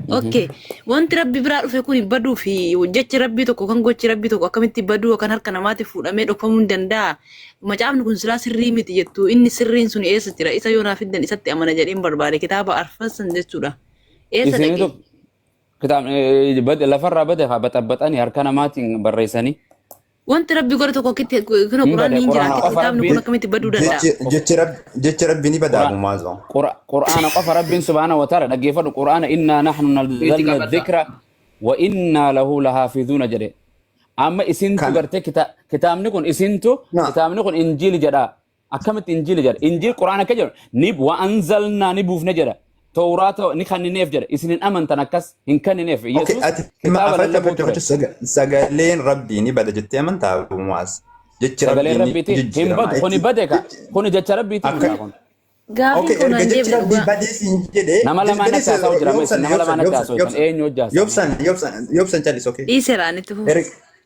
Okay. Wanti Rabbi biraa dhufe kun baduu fi jechi Rabbii tokko kan gochi Rabbii tokko akkamitti baduu kan harka namaatti fuudhamee dhokfamuu hin danda'a? Macaafni kun silaa sirrii miti jettu, inni sirriin sun eessa jira? Isa yoo naaf fiddan isatti amana jedheen barbaade, kitaaba arfan san jechuudha. Eessa Isinitu dhaqe? Kitaabni lafarraa bade haa baxaxaxanii harka namaatiin barreessanii. Wanti Rabbi godhe tokko akkitti kun Hin Quraanni bade hin jira, Quraana akkitti qofa kitaabni kun Rabbiin akkamitti baduu danda'a? Jechi rabbi ni Quraan badaabu maazoo. Qur'aana qofa Rabbiin subhaanahu wa ta'ala, dhaggeeffadhu, Qur'aana innaa nahnu Itti nazzalna qabadha. dhikra wa innaa lahu lahaafizuuna jedhe. Amma isintu Kan gartee kitaabni kun isintu na kitaabni kun injiili jedha. Akkamitti injiili jedha? Injiil Qur'aana akka jedhu ni wa anzalnaa ni buufne jedha. Tawraata ni kannineef jedha. Isin hin amantan, akkas hin kannineef. Okay, Yesuus ati kitaaba afratti lallabuu afratti ture. afratti sagaleen rabbii ni bada jettee amantaa maas? Jechi Sagaleen rabbii ni rabbiiti hin jijjiirama. badu. Kuni bade ka. Kuni jecha rabbiiti Akka miti kun. Gaafiin Okay, kun erga naan jechi deebine rabbii dhugaa. badee siin jedhee Nama lamaan natti haasa'u jira amma isin nama lamaan natti haasa'u jiran eenyu hojjaa haasa'u? Yobsan, Yobsan, Yobsan, callis, okay. Dhiiseera, ani itti fufu.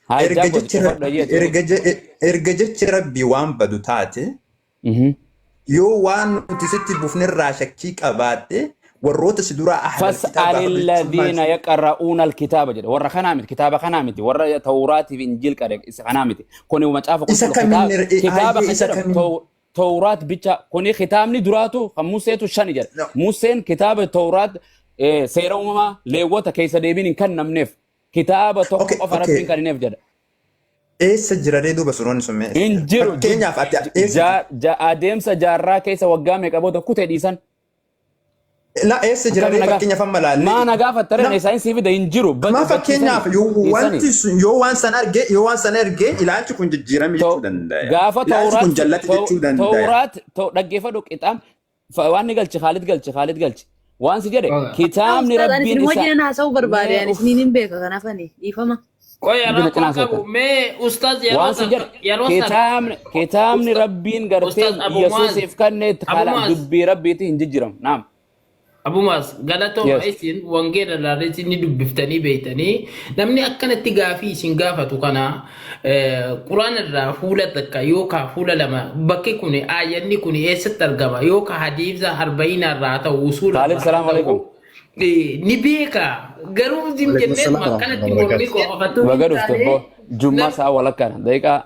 Haa Erga ijaa godhi jechi cufadhu rabbii ayyeetu. erga jechi rabbii waan badu taate, yoo waan nuti sitti buufnerraa shakkii qabaatte, warroota si duraa ahlal kitaab فاسأل gaafadhu jechuun maal الذين يقرؤون الكتاب jedhe. Warra kanaa miti, kitaaba kanaa miti, warra Tawraatii fi Injiil qare isa kanaa miti. Kuni macaafa Isa qulqulluu kamiin kitaaba hayyee kan isa jedhamu kamiin Tawraat bicha kuni kitaabni duraatu kan Museetu shani jedha. No. Museen kitaaba Tawraat seera uumamaa Leewwota keessa deebiin hin kennamneef kitaaba tokko qofa Rabbiin kennineef jedha. Eessa jira ree duuba suroonni sun mee eessa Hin jira? jiru. Fakkeenyaaf ati eessa jira? Adeemsa jaarraa keessa waggaa meeqa booda kutee dhiisan. La eessa jira Akkami ree nagaa? fakkeenyaaf amma laallee. Maa nagaa fattareen Na isaan sii fida hin jiru. maa Badhiisanii fakkeenyaaf yoo wanti dhiisanii. sun yoo waan san arge yoo waan san arge ilaalchi kun jijjiirame jechuu danda'a. Gaafa Ilaalchi kun Tawraat jallate jechuu danda'a. Tawraat dhaggeeffadhu qixaam waan ni galchi Khaalid galchi Khaalid galchi. Waan si jedhe kitaabni Ustaaz ani Rabbiin isin isa wajjin haasa'uu barbaade mee ani uff isiniin hin beeka kanaaf ani dhiifama. Qoy dubina rakkoo cinaa qabu seetan. mee ustaaz yeroo Waan si san jedhe yeroo san kitaabni Rabbiin gartee Ustaaz Abu Muaz Yesuusiif kenne Abu kaala Muaz dubbii Rabbiitti hin jijjiiramu. Naam. Abu Muaz galatooma Yes. isin wangeela ilaalee isin ni dubbiftanii beektanii namni akkanatti gaafii isin gaafatu kana quraan irraa fuula takka yookaan fuula lama bakki kun aayanni kun eessatti argama yookaan hadiisa arba'iina irraa haa ta'u usuula Khaalid irraa haa salaamu ta'u alaikum. ni beeka garuu isin Waalaikum jennee salaam akkanatti warahmatullahi mormii wabarakatuh. qofattuu hin Baga dhufte taane boo jummaa sa'a walakkaadha. Daqiiqaa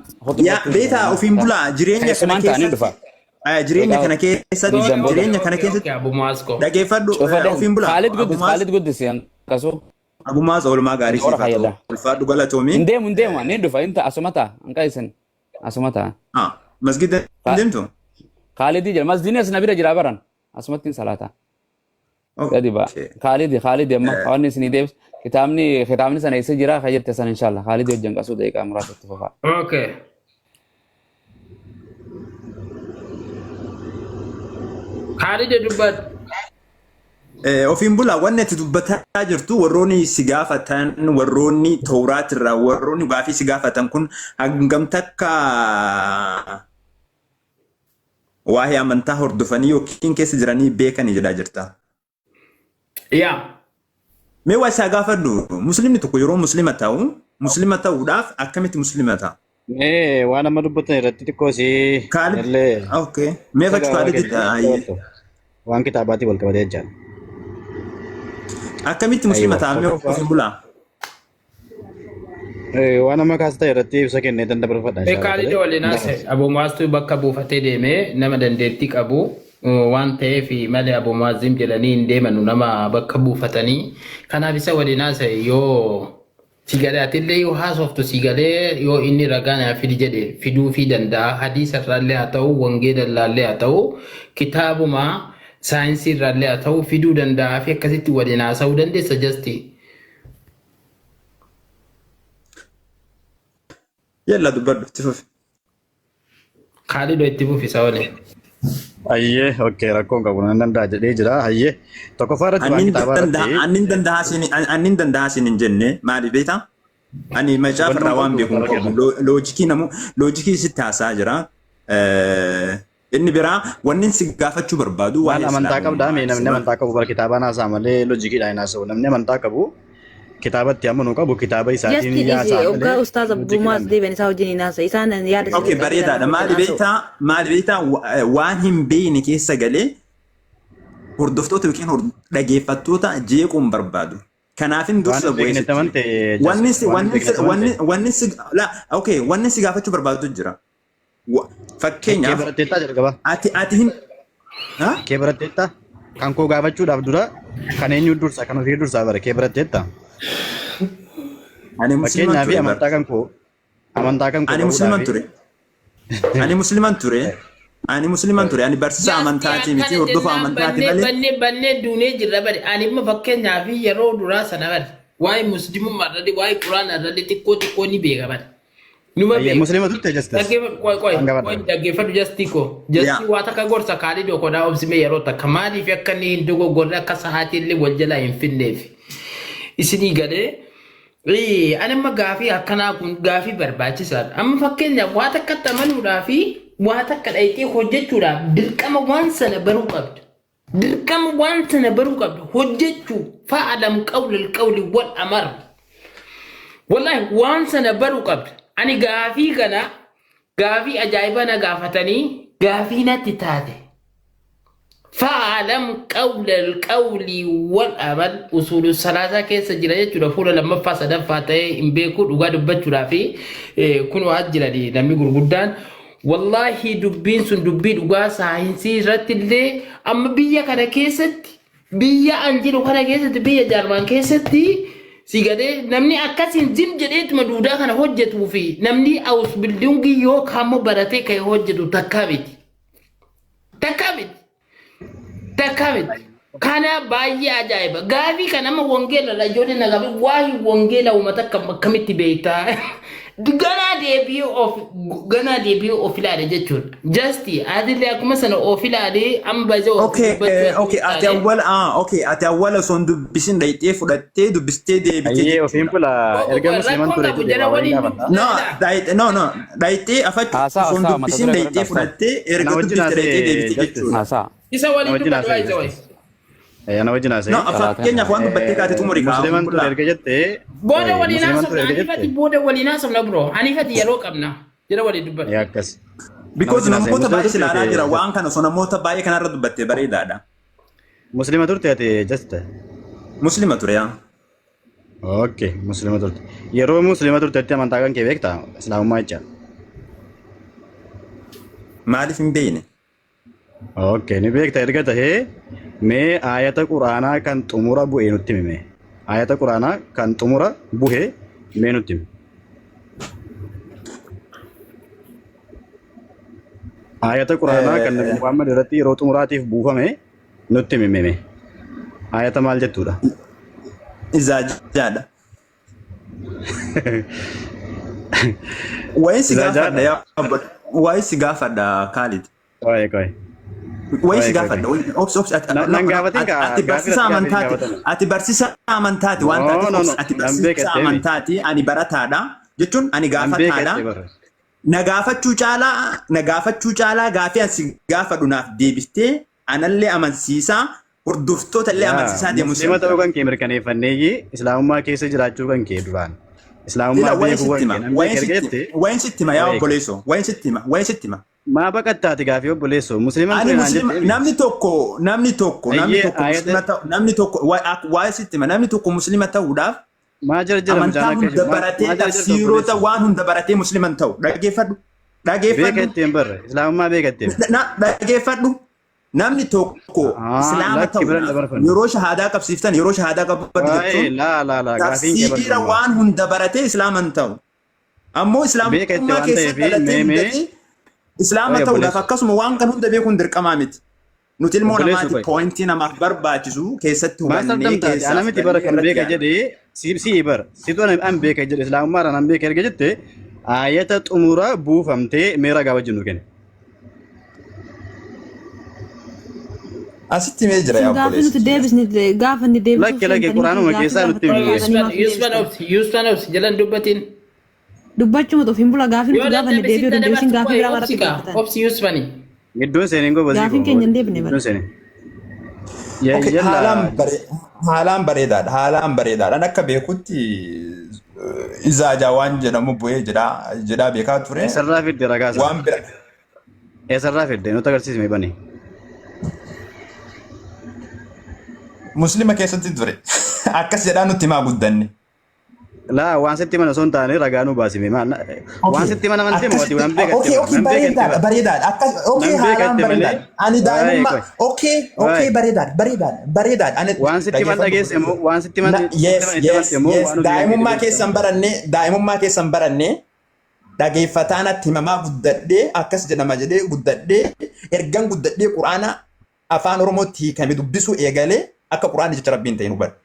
Yaa beetaa ofiin bulaa jireenya kana Keessumaan ta'anii dhufa. keessatti jireenya Daqiiqaa kana keessatti diidan booda. jireenya kana keessatti Abu Muaz ko. dhageeffadhu Cufadeen ofiin bulaa Khaalid Abu guddis Muaz Khaalid guddis kasu Abu Muaz oolmaa gaarii toora siif haa ta'u fayyada. ulfaadhu galatoomii. Hin deemu hin deemu ni dhufa hin ta'a asuma ta'a hanqa isin asuma ta'a. Ah masgida hin deemtu? Khaalidii jira masjiidni as na bira jira baran asumatti hin salaata. Gadi ba'a. Okay. Khaalidi Khaalidi amma waan isinii deebis kitaabni sana eessa jira kan jette sana inshallah Khaalidi wajjin qasuu daqiiqaa muraasa itti fufaa. Okay. Khaalid dubbadhu. Ofiin bulaa wanni ati dubbataa jirtu warroonni si gaafatan warroonni Tawraat irraa warroonni gaafii si gaafatan kun hangam takka waa'ee amantaa hordofanii yookiin keessa jiranii beekanii jedhaa jirta. Yaa. Mee waa isaa gaafadhu muslimni tokko yeroo muslima ta'u muslima ta'uudhaaf akkamitti muslima ta'a? Mee waan amma dubbatan irratti xiqqoo si Kaalid illee okay. Mee fachu gabaabaa Kaalid kennu waan kitaabaatiin wal qabatee jechaan. Akkamitti muslima Aywa ta'a mee tokkoffaa ofiin bulaa? waan amma kaas ta'e irratti ibsa kennee dan dabarfadha inshallah Kaalid tole. waliin haasa'e. Abu Muaztu bakka buufatee deemee nama dandeettii qabu waan ta'eef malee Abu Muazim jedhanii hin deemanu nama bakka buufatanii. Kanaaf isa waliin haasa'e yoo si galee atillee yoo haasoftu si galee yoo inni ragaa naa fidi jedhe fiduufii danda'a. Hadiisa irraallee haa ta'u, wangeela irraallee haa ta'u, kitaabuma saayinsii irraallee haa ta'u fiduu danda'a fi akkasitti waliin haasa'uu dandeessa jasti. Yalla dubbadhu itti fufi. Kaalidoo itti fufi isa waliin. Ayyee okay rakkoon qabu nan danda'a jedhee jira. Ayyee tokkoffaa irratti waan Annin kitaabaa danda'a irratti annin danda'a siin annin danda'a siin hin jenne maaliif beektaa? Ani macaafa hubannoon irraa waan qabdu beeku hin kitaaba qabu. keessa. Loojikii namu loojikii sitti haasaa jira. Inni biraa wanni si gaafachuu barbaadu Maal waa'ee amantaa qabdaa mee islaamummaa. namni amantaa qabu bara kitaabaan haasa'a malee loojikiidhaan hin haasa'u. Namni amantaa qabu kitaabatti amanuu qabu kitaaba isaatiin Justin is haasa'a hoggaa malee ustaaz Abbumaas loojikiidhaan. deebi'an isaa wajjin hin haasa'e. Isaan yaada Okay, sirrii qabu bareedaadha. isaan Maali wajjin haasa'u. beektaa? Maali beektaa? Waan hin beekne keessa galee hordoftoota yookiin dhageeffattoota jeequun barbaadu. Kanaafin Waan dursa hin bu'ee beeknetti sitti hime. amante Wanni just si waan hin wanni si beeknetti wanni amante. wanni si la okay wanni si gaafachuu barbaadu jira. Kee Fakkeenyaaf baratteettaa jalqaba. ati hin ha? Kee baratteettaa? Kan koo gaafachuudhaaf dura kan eenyu dursa kan ofii dursaa bara kee baratteettaa? Ani musliman Fakkeenyaaf ture bar. amantaa kan koo amantaa kan koo Ani musliman baruudhaaf ture. Ani musliman ture. Ani musliman ture. Ani barsiisaa Jaarsi amantaati miti akkana hordofa jennaan amantaati bannee malee. bannee bannee duunee jirra bari. Ani immoo fakkeenyaaf yeroo duraa sana bari. Waa'ee muslimummaa irratti waa'ee quraana irratti xiqqoo xiqqoo ni beeka bari. Numa Ayyee beeka. muslima turte Justice. Dhaggeeffadhu qoy qoy Waan qoy gabaadha. dhaggeeffadhu jastii koo. Jastii Yaa. waa takka gorsa kaalii dokodaa obsime yeroo takka maaliif akka inni hin dogoggorre akka sa'aatii illee wal jalaa hin finneef. Isinii galee ani amma gaafii akkanaa kun gaafii barbaachisaadha. Amma fakkeenyaaf waa takkatti amanuudhaa fi waa takka dhayxee hojjechuudhaaf dirqama waan sana baruu qabda. Dirqama waan sana baruu qabda. Hojjechuu fa'alam qawlil qawli wal amar. Wallahi waan sana baruu qabda. Ani gaafii kana gaafii ajaa'ibaa na gaafatanii gaafii natti taate. Fa'alam qawlal qawli wal amal usuulu salaasaa keessa jira jechuudha. Fuula lammaffaa sadaffaa ta'ee hin beeku dhugaa dubbachuudhaa fi kun waa jirani namni gurguddaan. Wallaahi dubbiin sun dubbii dhugaa saayinsii irratti illee amma biyya kana keessatti, biyya an jiru kana keessatti, biyya Jaarmaan keessatti si galee namni akkasiin zim jedheetuma duudaa kana hojjetuu fi namni Ausbildungii yookaan immoo baratee ka'e hojjetu takkaa miti. Takkaa miti. Takkaa miti. Kana baay'ee ajaa'iba. Gaafii kan amma wangeela la ijoollee na gaafii waa'ee wangeela uummata akkam akkamitti beektaa? Ganaa deebi'ee of ilaale jechuudha. Just atillee akkuma sana of ilaalee amma baay'ee of Okay, dubbachuu okay, ati ilaale. awwala okay, ati awwala osoo hin dubbisin dhayxee fudhattee dubbistee deebitee Ayyee ofiin jechuudha. bula erga musliiman Rakkoon ture qabu jedhee jara waa waliin waliin gaafadha. No, dubbisee dhayxee no no dhayxee afachuu Haasaa osoo hin haasaa mata dubbisin duree dhayxee godhadha haasaa. fudhattee Ana erga wajjin dubbiste dhayxee haasa'e deebitee Justice. jechuudha. Haasaa. Isa Na waliin wajjin dubbadhu haasa'e baay'ee wayi. Justice. Ana wajjin No, haasa'e. Salaataan. fakkeenyaaf waan dubbattee kaate xumuri kaa Musliiman ofiin ture bulaa. erga jettee Booda waliin musliiman haasofna. ture erga Anifati jette booda waliin haasofna bro. Anifati yeroo qabna. Jara waliin dubbadhu. yaa akkas. Na Because wajjin haasa'e namoota muslima baay'ee turte silaalaa ati jira waan kana osoo namoota baay'ee kanarra dubbattee bareedaadha. Muslima turte ati jeste. Muslima ture yaa. Okay, muslima turte. Yeroo muslima turtetti amantaa kan kee beektaa? Islaamummaa jecha. Maaliif hin beekne? Okay, ni beekta erga tahee mee ayata quraanaa kan xumura bu'e nutti himi mee. Ayata quraanaa kan xumura bu'e mee nutti himi. Ayata quraanaa kan Nabi Muhammad irratti yeroo xumuraatiif buufame nutti himi mee. Ayata maal jettuudha? Izaa jaadha. Waa'ee si Izaa gaafadha jaadha. yaa waa'ee si gaafadha Kaalid. Qo'ee qo'ee. Waa'ee si Qo'ee qo'ee gaafadha. qo'ee. Obsi obsi ati Na no nan no gaafatin ati kaa ati gaafii barsiisaa irratti gaafii hin amantaati. gaafatama. Ati barsiisaa amantaati waan No taateef no obsi no ati nan barsiisaa beeka jettee mi. amantaati ani barataadha jechuun ani Nan beeka gaafataadha. jettee barra. Na gaafachuu caalaa gaafii ani si gaafadhu naaf deebistee anallee amansiisaa hordoftoota illee Yaa amansiisaa deemu muslima sirra ta'uu jira. kan kee mirkaneeffanneeyyi islaamummaa keessa jiraachuu kan kee duraan. Islaamummaa Ila waa'ee beekuu sitti kan hima kee nan waa'ee beeka erga sitti jette waa'ee sitti hima yaa qo'ee qo'ee. obboleessoo waa'ee sitti hima waa'ee sitti hima. Maa baqattaati gaafii obboleessoo musliiman Ani ture naan muslima jettee mi? namni Ayyee tokko ayata muslima ta'u namni tokko waa'ee sitti hima namni tokko muslima ta'uudhaaf maa jarjara amantaa mucaan akka hunda jiru maa baratee maa jarjarta tafsiirota obboleessoo? waan hunda baratee muslima hin ta'u. Dhaggeeffadhu Beeka dhaggeeffadhu ittiin barre islaamummaa beeka ittiin. Dhaggeeffadhu namni tokko islaama Lakki biran ta'uudhaaf dabarfanne. yeroo shahaadaa qabsiiftan yeroo shahaadaa qabaddu Waa'ee jechuun laa laa laa gaafiin kee tafsiira barbaadu. waan hunda baratee islaama hin ta'u. Ammoo Beeka itti islaamummaa waan keessa ta'eef dhalatee mee mee guddatee islaama waa'ee ta'uudhaaf obboleessu. akkasuma waan kan hunda beekuun dirqamaa miti. Nuti ilmoo Obboleessu namaati qoy. pointii namaaf barbaachisu keessatti Maal hubannee sardamtaati? keessaa Ana miti bara fudhannee kan irratti beeka yaadna. jedhee si bara. Situ an beeka jedhe islaamummaadhaan an beeka erga jette ayata xumura buufamtee mee ragaa wajjin nu kenni. Asitti mee jira yaa Gaafi obboleessu nuti kiyya. deebisne gaafa inni deebisuuf Lakki lakki seentanii quraanuma gaafii keessaa nutti gaafattanii himi. kaatanii maaf hin Yusman deebistan? obsi, Yusman obsi, jalan dubbatin. Dubbachuma ofiin bula gaafii Yoo nuti gaafanne dadhabe deebi'uu sitta dandeessin dabarsu gaafii qoy biraa obsi irratti kaa, gaafatan. obsi Yusmani. Gidduun seenin gobazii Gaafiin koo. keenya hin deebine Gidduun bara. seenin. Okay, Yalla haalaan bareedaadha. Haalaan bareedaadha. An akka beekutti izaajaa waan jedhamu bu'ee jedhaa beekaa ture. Eessarraa fidde ragaa sana? Waan bira Eessarraa fidde nutti agarsiisme bani. Muslima keessatti ture. Akkas jedhaa nutti himaa guddanne. Laa waan sitti mana osoo hin taane ragaa nu baasime maal waan sitti mana amanteemo ati Akkasitti nan beeka okay itti okay nan beeka itti bareedaadha bara bareedaadha akkas okay nan beeka haalaan itti malee bareedaadha ani waa'ee daa'imummaa qoy okay okay waa'ee bareedaadha bareedaadha bareedaadha ani waan sitti man dhaggeeffadhu dhageesse immoo waan sitti man na sitti yes man itti yes amante immoo yes waan nuti kan daa'imummaa keeti keessan baranne daa'imummaa keessan baranne dhageeffataan atti himamaa guddadhee akkas jedhama jedhee guddadhee ergan guddadhee quraana afaan oromootti hiikame dubbisuu eegalee akka quraanni jecha rabbiin ta'e hubadhe.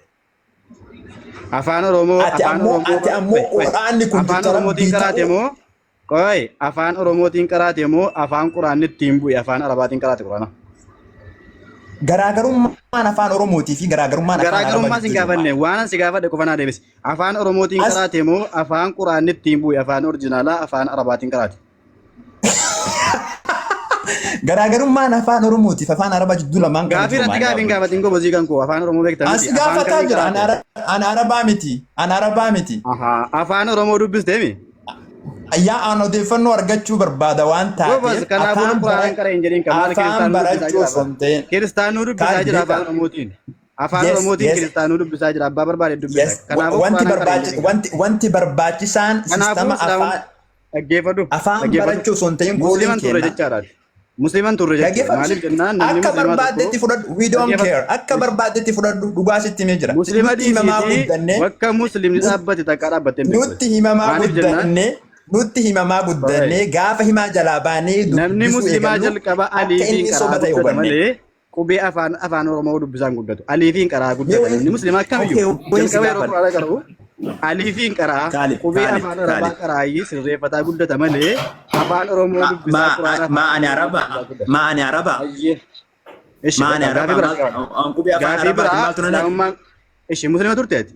Afaan Oromoo Ati afaan ammoo Oromoo ati ammoo qoy qoy quraanni kun afaan jecha Oromootiin rabbii qaraate ta'uu moo qoy afaan Oromootiin qaraate moo afaan quraanni ittiin bu'e afaan Arabaatiin qaraate quraana. Garaagarummaan afaan Oromootii fi garaagarummaan afaan Arabaa Garaagarummaa sin gidduu jiru gaafanne maali? waan an si gaafadhe qofa naa deebisi. Afaan Oromootiin As qaraate moo afaan quraanni ittiin bu'e afaan orijinaalaa afaan Arabaatiin qaraate. Garaagarummaan afaan Oromootiif afaan Arabaa jidduu lamaan kana Gaafii jiru irratti maali? gaafiin gaafatiin gobozii kan koo afaan Oromoo beekta As miti afaan gaafataa kamiin jira. qaraate? Ana Arabaa miti. Ana Arabaa miti. Ahaa, afaan Oromoo dubbistee mi? Yaa an odeeffannoo argachuu barbaada waan Gobaz taateef kanaafuu afaan quraanaan bara qara hin jedhin kan maal afaan kiristaanuu dubbisaa barachuu jira osoo afaan hin ta'in kiristaanuu dubbisaa kaan jira afaan beekaa. Oromootiin afaan Yes, Oromootiin yes, kiristaanuu dubbisaa jira abbaa barbaade dubbisa yes. kanaafuu Wanti quraanaan qara hin barbaachi jedhin kan wanti wanti barbaachisaan kanaafuu sistama islaamum afaan Dhaggeeffadhu. Afaan Dhaggeeffadhu. barachuu osoo hin ta'in gooliin Musliiman turre kenna. jechaadha. Musliiman turre jechuudha. Dhaggeeffadhu. Maaliif jennaan namni Akka musliimaa barbaaddetti tokko fudhadhu. We don't dhaggeeffadhu. care. Akka barbaaddetti fudhadhu. Dhugaa sitti himee jira. Muslima Nutti himamaa dhiisiitii guddannee bakka muslimni dhaabbate takka dhaabbattee hin beektu. nutti himamaa Maaliif jennaan guddannee nutti himamaa guddannee gaafa himaa jalaa baanee namni dubbisuu musliimaa eegallu jalqaba akka aliifiin inni qaraa soba ta'e guddata hubanne. malee qubee afaan Oromoo dubbisaan guddatu. Aliifiin qaraa guddata. Namni musliimaa kamiyyuu Okay, jalqaba yeroo gaafadha. quraana qara'u aliifiin qaraa Kaalid, qubee Kaalid, afaan Arabaa Kaalid. qaraayyii sirreeffataa guddata malee afaan Oromoo dubbisaa quraana Ma afaan ani Oromoo araba dubbisaa guddata. ma ani araba Ayyee. Ishi ma ani bakka araba gaafii biraa qaba. qubee afaan Gaafii arabaatiin biraa maaltu na naqe? islaamummaan ishi muslima turte ati?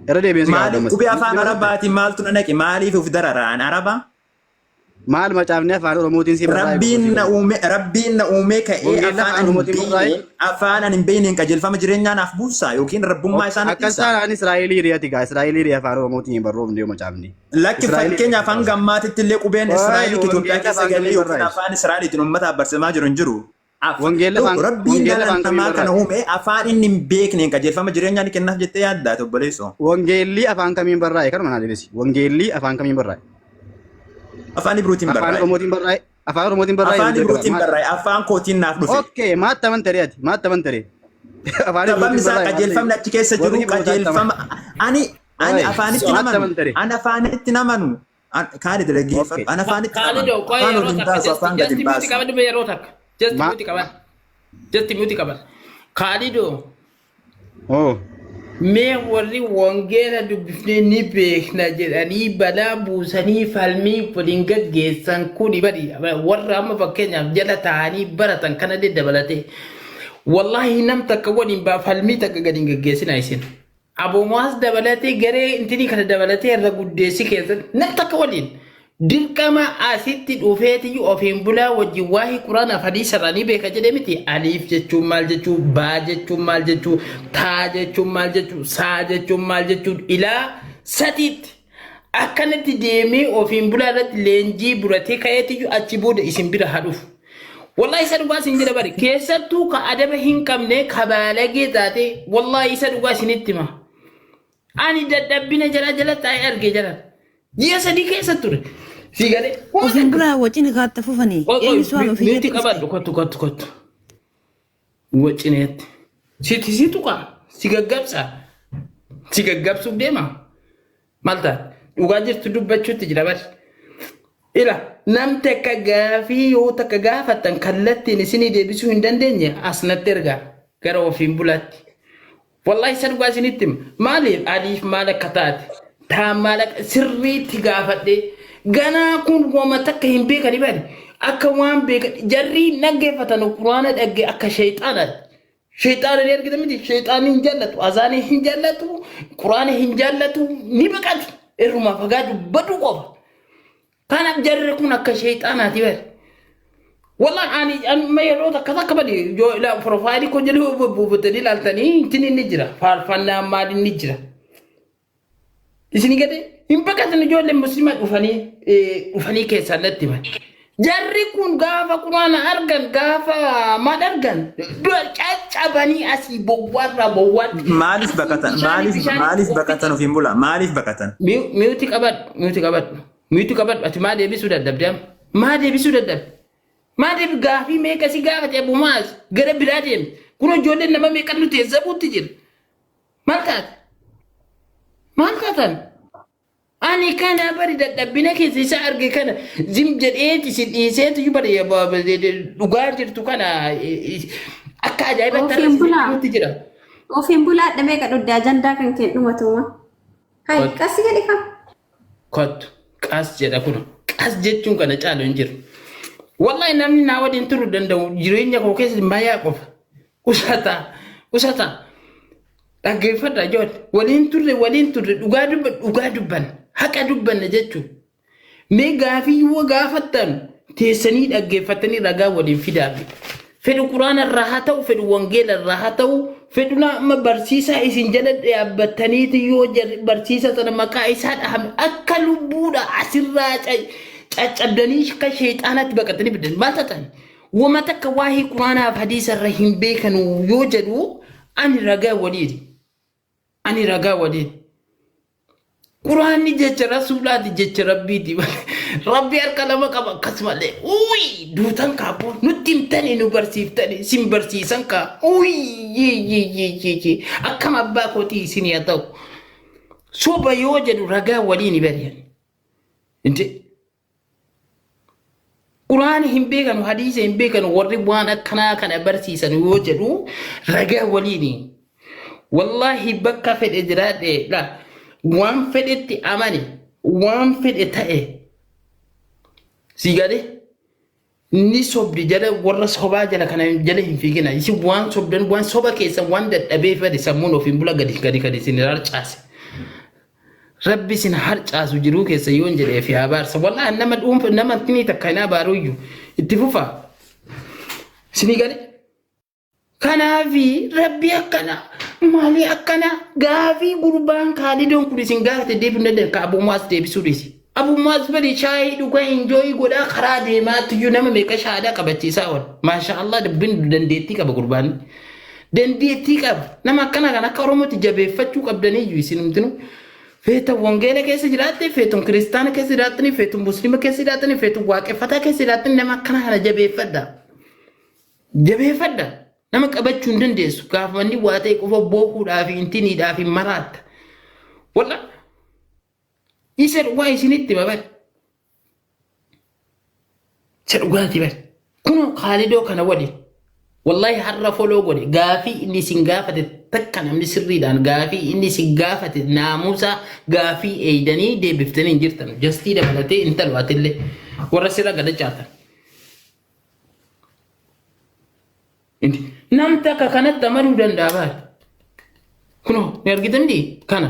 Irra deebiin si gaafadha Maaliif ammas. qubee afaan Muslima turte? arabaatiin maaltu na naqe? Maaliif of darara? Ani araba? Maal macaafni afaan Oromootiin si barraa'e Rabbiin gosa na uume Rabbiin na uume ka'ee Wangeelli afaan afaan ani hin Oromootiin barraa'e? beekneen afaan ani hin beekneen qajeelfama jireenyaa naaf buusaa yookiin rabbummaa isaa natti Akkas ibsa. taanaan Israa'elii ri'ati gaa Israa'elii ri'a afaan Oromootiin hin barroofne yoo macaafni. Lakki Israa'elii fakkeenyaaf hanga ammaatitti illee qubeen Waa'ee Israa'elii Itoophiyaa wangeelli keessa afaan galee kamiin yookiin barraa'e? afaan Israa'eliitiin uummataaf barsiifamaa jiru hin jiru. Wangeelli afaan Rabbiin wangeelli dhala afaan kamiin namaa kana barraa'e? uume afaan inni hin beekneen qajeelfama jireenyaa ni kennaaf jettee yaaddaa obboleessoo. Wangeelli afaan kamiin barraa'e? Kanuma naa deebisi. Wangeelli afaan kamiin barraa'e? Afaan Ibruutiin Afaan barraa'e. Oromootiin barraa'e? Afaan Oromootiin barraa'e? Afaan Ibruutiin barraa'e. Afaan kootiin naaf dhufe. Okay, maatti amantaree ati? Maatti amantaree? Afaan Sababni Ibruutiin isaa barraa'e waan qajeelfamni ta'eef. achi keessa Warri jiru Ibroota achi qajeelfama ani ani Waa'ee, afaanitti maatti namanu amantaree? ani afaanitti namanu Kaalid dhaggeeffadhu Okay. ani afaanitti namanu Kaalidoo qoy afaan yeroo ol hin takka baasu just afaan gadi just hin mute baasu. qabadhu yeroo takka just Ma mute qabadhu just mute qabadhu. Kaalidoo oh mee warri wangeela dubbifnee ni beekna jedhanii balaa buusanii falmii waliin gaggeessan kuni bari warra amma fakkeenyaaf jala taa'anii baratan kana dabalatee wallahi nam takka waliin baa falmii takka gadi hin gaggeessina isin. Aboomaas dabalatee garee intinii kana dabalatee irra guddeessi keessatti nam takka waliin dirqama asitti dhufeetiyyuu ofiin bulaa wajjin waa'ee quraanaaf hadiisa irraa ni beeka jedhee miti. Aliif jechuun maal jechuu, baa jechuun maal jechuu, taa jechuun maal jechuu, saa jechuun maal jechuu ilaa sadiitti akkanatti deemee ofiin bulaa irratti leenjii buratee ka'eetiyyuu achi booda isin bira haa dhufu. Wallahi isa dhugaa isin jedha bari keessattuu ka adaba hin qabne ka baalagee taate wallahi isa dhugaa isinitti hima. Ani dadhabbina jala jala taa'ee arge jala. Ji'a 3 keessa ture. Si galee. Ofiin bulaa wacini kaatta fufanii. Qoy qoy Eenyu su'aal ofii miti jedhu dhufte. qabadhu kottu kottu kottu. Wacineetti. Siti si tuqa. Si gaggabsa. Si gaggabsuuf deema. Maal taate? Dhugaa jirtu dubbachuutti jira bari. Ila nam takka gaafii yoo takka gaafattan kallattiin isinii deebisuu hin dandeenye as natti ergaa gara ofiin bulaatti. Wallahi isa dhugaa isinitti hima. Maaliif aliif maal akka taate taa maal akka sirriitti gaafadhee ganaa kun wama takka hin beekani bari akka waan beekan jarri dhaggeeffatan quraana dhagge akka sheexaanaati. Sheexaana ni argita miti sheexaanni hin jaallatu azaanii hin jaallatu quraana hin jaallatu ni baqatu irrumaa fagaatu baduu qofa. Kanaaf jarri kun akka sheexaanaati bari. Wallah ani amma yeroo takka takka badi yoo ila profaayilii koo jedhu buufatanii ilaaltanii intin inni jira faarfannaa maal inni jira. Isin gade hin baqatan ijoolleen musliimaa dhufanii dhufanii keessaan natti himan. Jarri kun gaafa quraana argan gaafa maal argan dura caccabanii asii bowwaarraa bowwaatti. Maaliif baqatan? Bishaanii Maaliif bishaanii maaliif baqatan ofiin bula? Maaliif baqatan? Miuti qabadhu miuti qabadhu. Mute qabadhu ati maa deebisuu dadhabde amma? Maa deebisuu dadhabde? Maa deebi gaafii meeqa si gaafate Abu Maaz gara biraa deemte. Kun ijoolleen nama meeqa nuti eessabuutti jira. Maal taate? Maal taatan? Ani kana bari dadhabbina keessa isa arge kana zim jedheeti si dhiiseetu iyyuu bari dhugaa jirtu kana akka ajaa'ibaatti har'a Ofiin si bulaa. nutti jira. Ofiin bulaa dhamee qadhudde ajandaa kan kee dhumatuma. Hai qassi jedhi kam. Kottu qas jedha kun qas jechuun kana caalu hin jiru. Wallahi namni naa waliin turu danda'u jireenya koo keessatti mayaa qofa. Usataa usataa dhaggeeffadha ijoollee waliin turre waliin turre dhugaa dubban dhugaa dubban haqa dubbanna jechuudha. Mee gaafii yoo gaafattan teessanii dhaggeeffattanii ragaa waliin fidaa. Fedhu quraana irraa haa ta'u, fedhu wangeela irraa haa ta'u, fedhu nama barsiisaa isin jala dhaabbattaniiti yoo barsiisa sana maqaa isaa dhahame akka lubbuudha asirraa caccabdanii akka sheexaanaatti baqatanii fidan. Maal taatan? Wama takka waa'ee quraanaaf hadiisa irra hin beekanu yoo jedhu ani ragaa waliin. Ani ragaa waliin. Quraanni jecha rasuulaati jecha rabbiiti. Rabbi harka lama qaba akkasumallee. Uyi duutan kaabboo nutti himtanii nu barsiiftanii isin barsiisan kaa. Uyi yi akkam abbaa kootii isin haa ta'u. Soba yoo jedhu ragaa waliin bari'an. Inte Quraana hin beekanu hadiisa hin beekanu warri waan akkanaa kana barsiisan yoo jedhu ragaa waliini. Wallaahi bakka fedhe jiraadhe la waan fedhetti amane waan fedhe ta'e si galee ni sobdi jala warra sobaa jala kana jala hin fiigina isin waan sobdan waan soba keessan waan dadhabee fedhe sammuun ofiin bula gadi gadi gadi isin harcaase. Rabbi isin harcaasu jiruu keessa yoon jedhee fi abaarsa. Wallaahi nama dhuunfa nama ni takka hin abaaruyyuu itti fufa. Isinii galee. Kanaafi rabbi akkana maali akkana gaafii gurbaan kaalidoon kun isin gaafate deebiin danda'e ka abummaas deebisuu dhiisi. Abummaas bari shaayii dhugaa enjoy godhaa karaa deemaa tuyyuu nama meeqa shaadaa qabachiisaa oola. Maasha Allah dubbiin dandeettii qaba gurbaan. Dandeettii qaba. Nama akkana kan akka Oromootti jabeeffachuu qabdaniyyuu isin hundinuu. Feetan wangeela keessa jiraatte, feetun kiristaana keessa jiraattanii, feetun musliima keessa jiraattanii, feetun waaqeffataa keessa jiraattanii nama akkana kana jabeeffadha. Jabeeffadha. Nama qabachuu hin dandeessu. Gaafa inni waa ta'e qofa boohuudhaa fi intiniidhaa fi maraatta. Walla isa dhugaa isinitti hima bari. Isa dhugaati bari. Kunoo kaalidoo kana waliin. Wallahi har'a foloo godhe gaafii inni isin gaafate takka namni sirriidhaan gaafii inni isin gaafate naamusa gaafii eeydanii deebiftanii hin jirtan. Jastii dabalatee intalo atillee warra sirra gada caatan. Nam takka kanatti amanuu danda'a baal. Kunoo ni argitanii kana.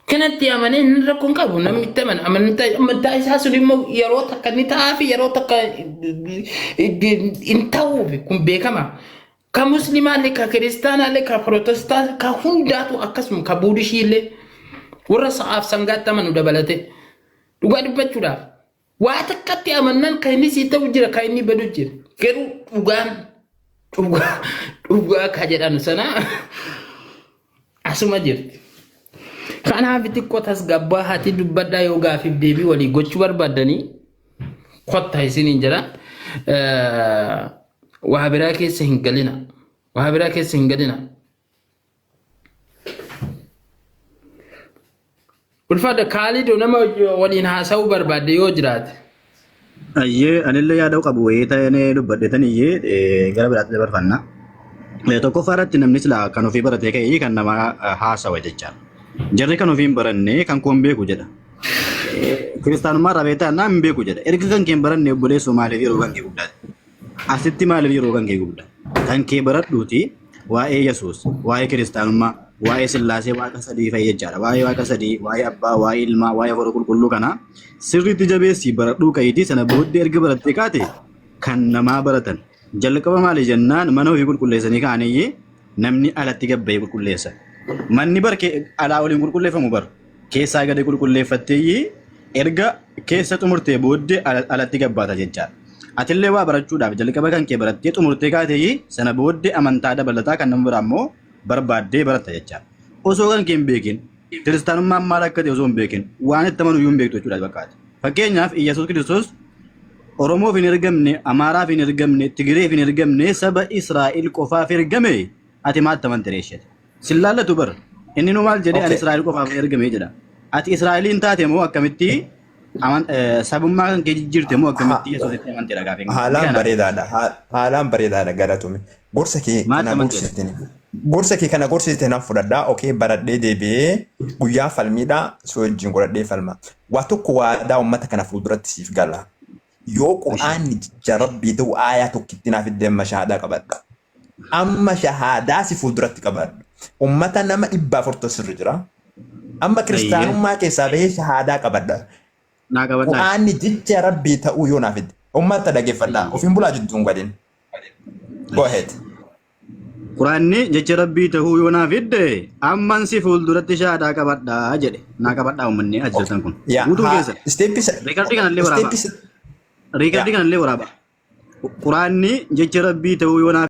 Kanatti amanee inni rakkoo hin qabu namni itti amana. Amantaa isaa sun immoo yeroo takka ni ta'aa fi yeroo takka hin ta'uufi kun beekama. Ka muslimaallee, ka kiristaanaallee, ka pirotestaantii, ka hundaatu akkasuma ka buudishiillee warra sa'aaf sangaatti amanu dabalatee. Dhugaa dubbachuudhaaf. Waa takkatti amannan kan inni sii ta'u jira kan inni badu jira. Garuu dhugaan dhugaa dhugaa ka jedhanu sana asuma jirti. Kanaaf xiqqoo tasgabbaa haati dubbadhaa yoo gaafiif deebii walii gochuu barbaaddanii kotta isiniin jedha. Waa biraa keessa hin galina. Waa biraa keessa hin galina. Ulfaadha Kaalidoo nama waliin haasa'uu barbaadde yoo jiraate. Ayyee anillee yaada qabu wayii ta'ee dubbadhetan iyyee gara biraatti dabarfanna. Tokkoffaa irratti namni silaa kan ofii baratee ka'ee kan nama haasawa jechaadha. Jarri kan ofii hin baranne kan koo hin beeku jedha. Kiristaanummaa irraa beektaa naan hin beeku jedha. Erga kan kee hin baranne obboleessoo maaliif yeroo kan kee guddaate? Asitti maaliif yeroo kan kee gubda? Kan kee baradhuuti waa'ee Yesuus, waa'ee kiristaanummaa, waa'ee Sillaasee waaqa sadii fa'i jechaadha. Waa'ee waaqa sadii, waa'ee abbaa, waa'ee ilmaa, waa'ee hafuura qulqulluu kana sirriitti jabeessii baradhuu ka'iitii sana booddee erga barattee kaate kan namaa baratan. Jalqaba maali jennaan mana ofii qulqulleessanii ka'aniyyee namni alatti gabba'ee qulqulleessa. Manni bar alaa oliin qulqulleeffamu bar keessaa gadi qulqulleeffatteeyyii erga keessa xumurtee booddee alatti gabbaata jechaadha. Atillee waa barachuudhaaf jalqaba kan kee barattee xumurtee kaateeyyii sana booddee amantaa dabalataa kan nama biraa immoo barbaaddee baratta jechaadha. Osoo kan kee hin beekin kiristaanummaan maal akka ta'e osoo hin beekin waan itti amanu iyyuu hin beektu jechuudha bakkaati. Fakkeenyaaf Iyyasuus Kiristoos Oromoof hin ergamne, Amaaraaf hin ergamne, Tigireef hin ergamne, saba Israa'el qofaaf ergame ati maal amante reeshete? Sin laallatu bar. Inni nu maal jedhee ani Okay. Israa'el qofaaf hin ergame jedha. Ati Israa'eliin taate moo akkamitti sabummaa kan kee jijjiirte moo akkamitti Yesuusitti amanteedha gaafiin. Haalaan Kana bareedaadha. Haalaan bareedaadha galatoomi. Gorsa kee maal kana amanteedha? gorsite. Gorsa kee kana gorsite nan fudhadha. Okay baradhee deebi'ee guyyaa falmiidha si wajjin godhadhee falma. Waa tokko waadaa uummata kana fuulduratti siif gala. Yoo qur'aanni jecha rabbii ta'u aayaa tokkitti naaf iddee amma shahaadaa qabadha. Amma shahaadaa si fuulduratti qabadhu. Uummata nama 400 sirri jira. Amma kiristaanummaa keessaa bahee shahaadaa qabadha. Naa qabadhaa. Qur'aanni jecha rabbii ta'uu yoo naaf itti. Uummata dhageeffadhaa. Ofiin bulaa jidduun gadin. Go ahead. Quraanni jecha rabbii ta'uu yoo naa fidde amman si fuulduratti shahaadaa qabadhaa jedhe. Naa qabadhaa uummanni ajjatan kun. Yaa Guutuun haa keessa. isteeppi Riikardii kanallee waraabaa. isteeppi Riikardii kanallee waraabaa. Quraanni jecha rabbii ta'uu yoo naa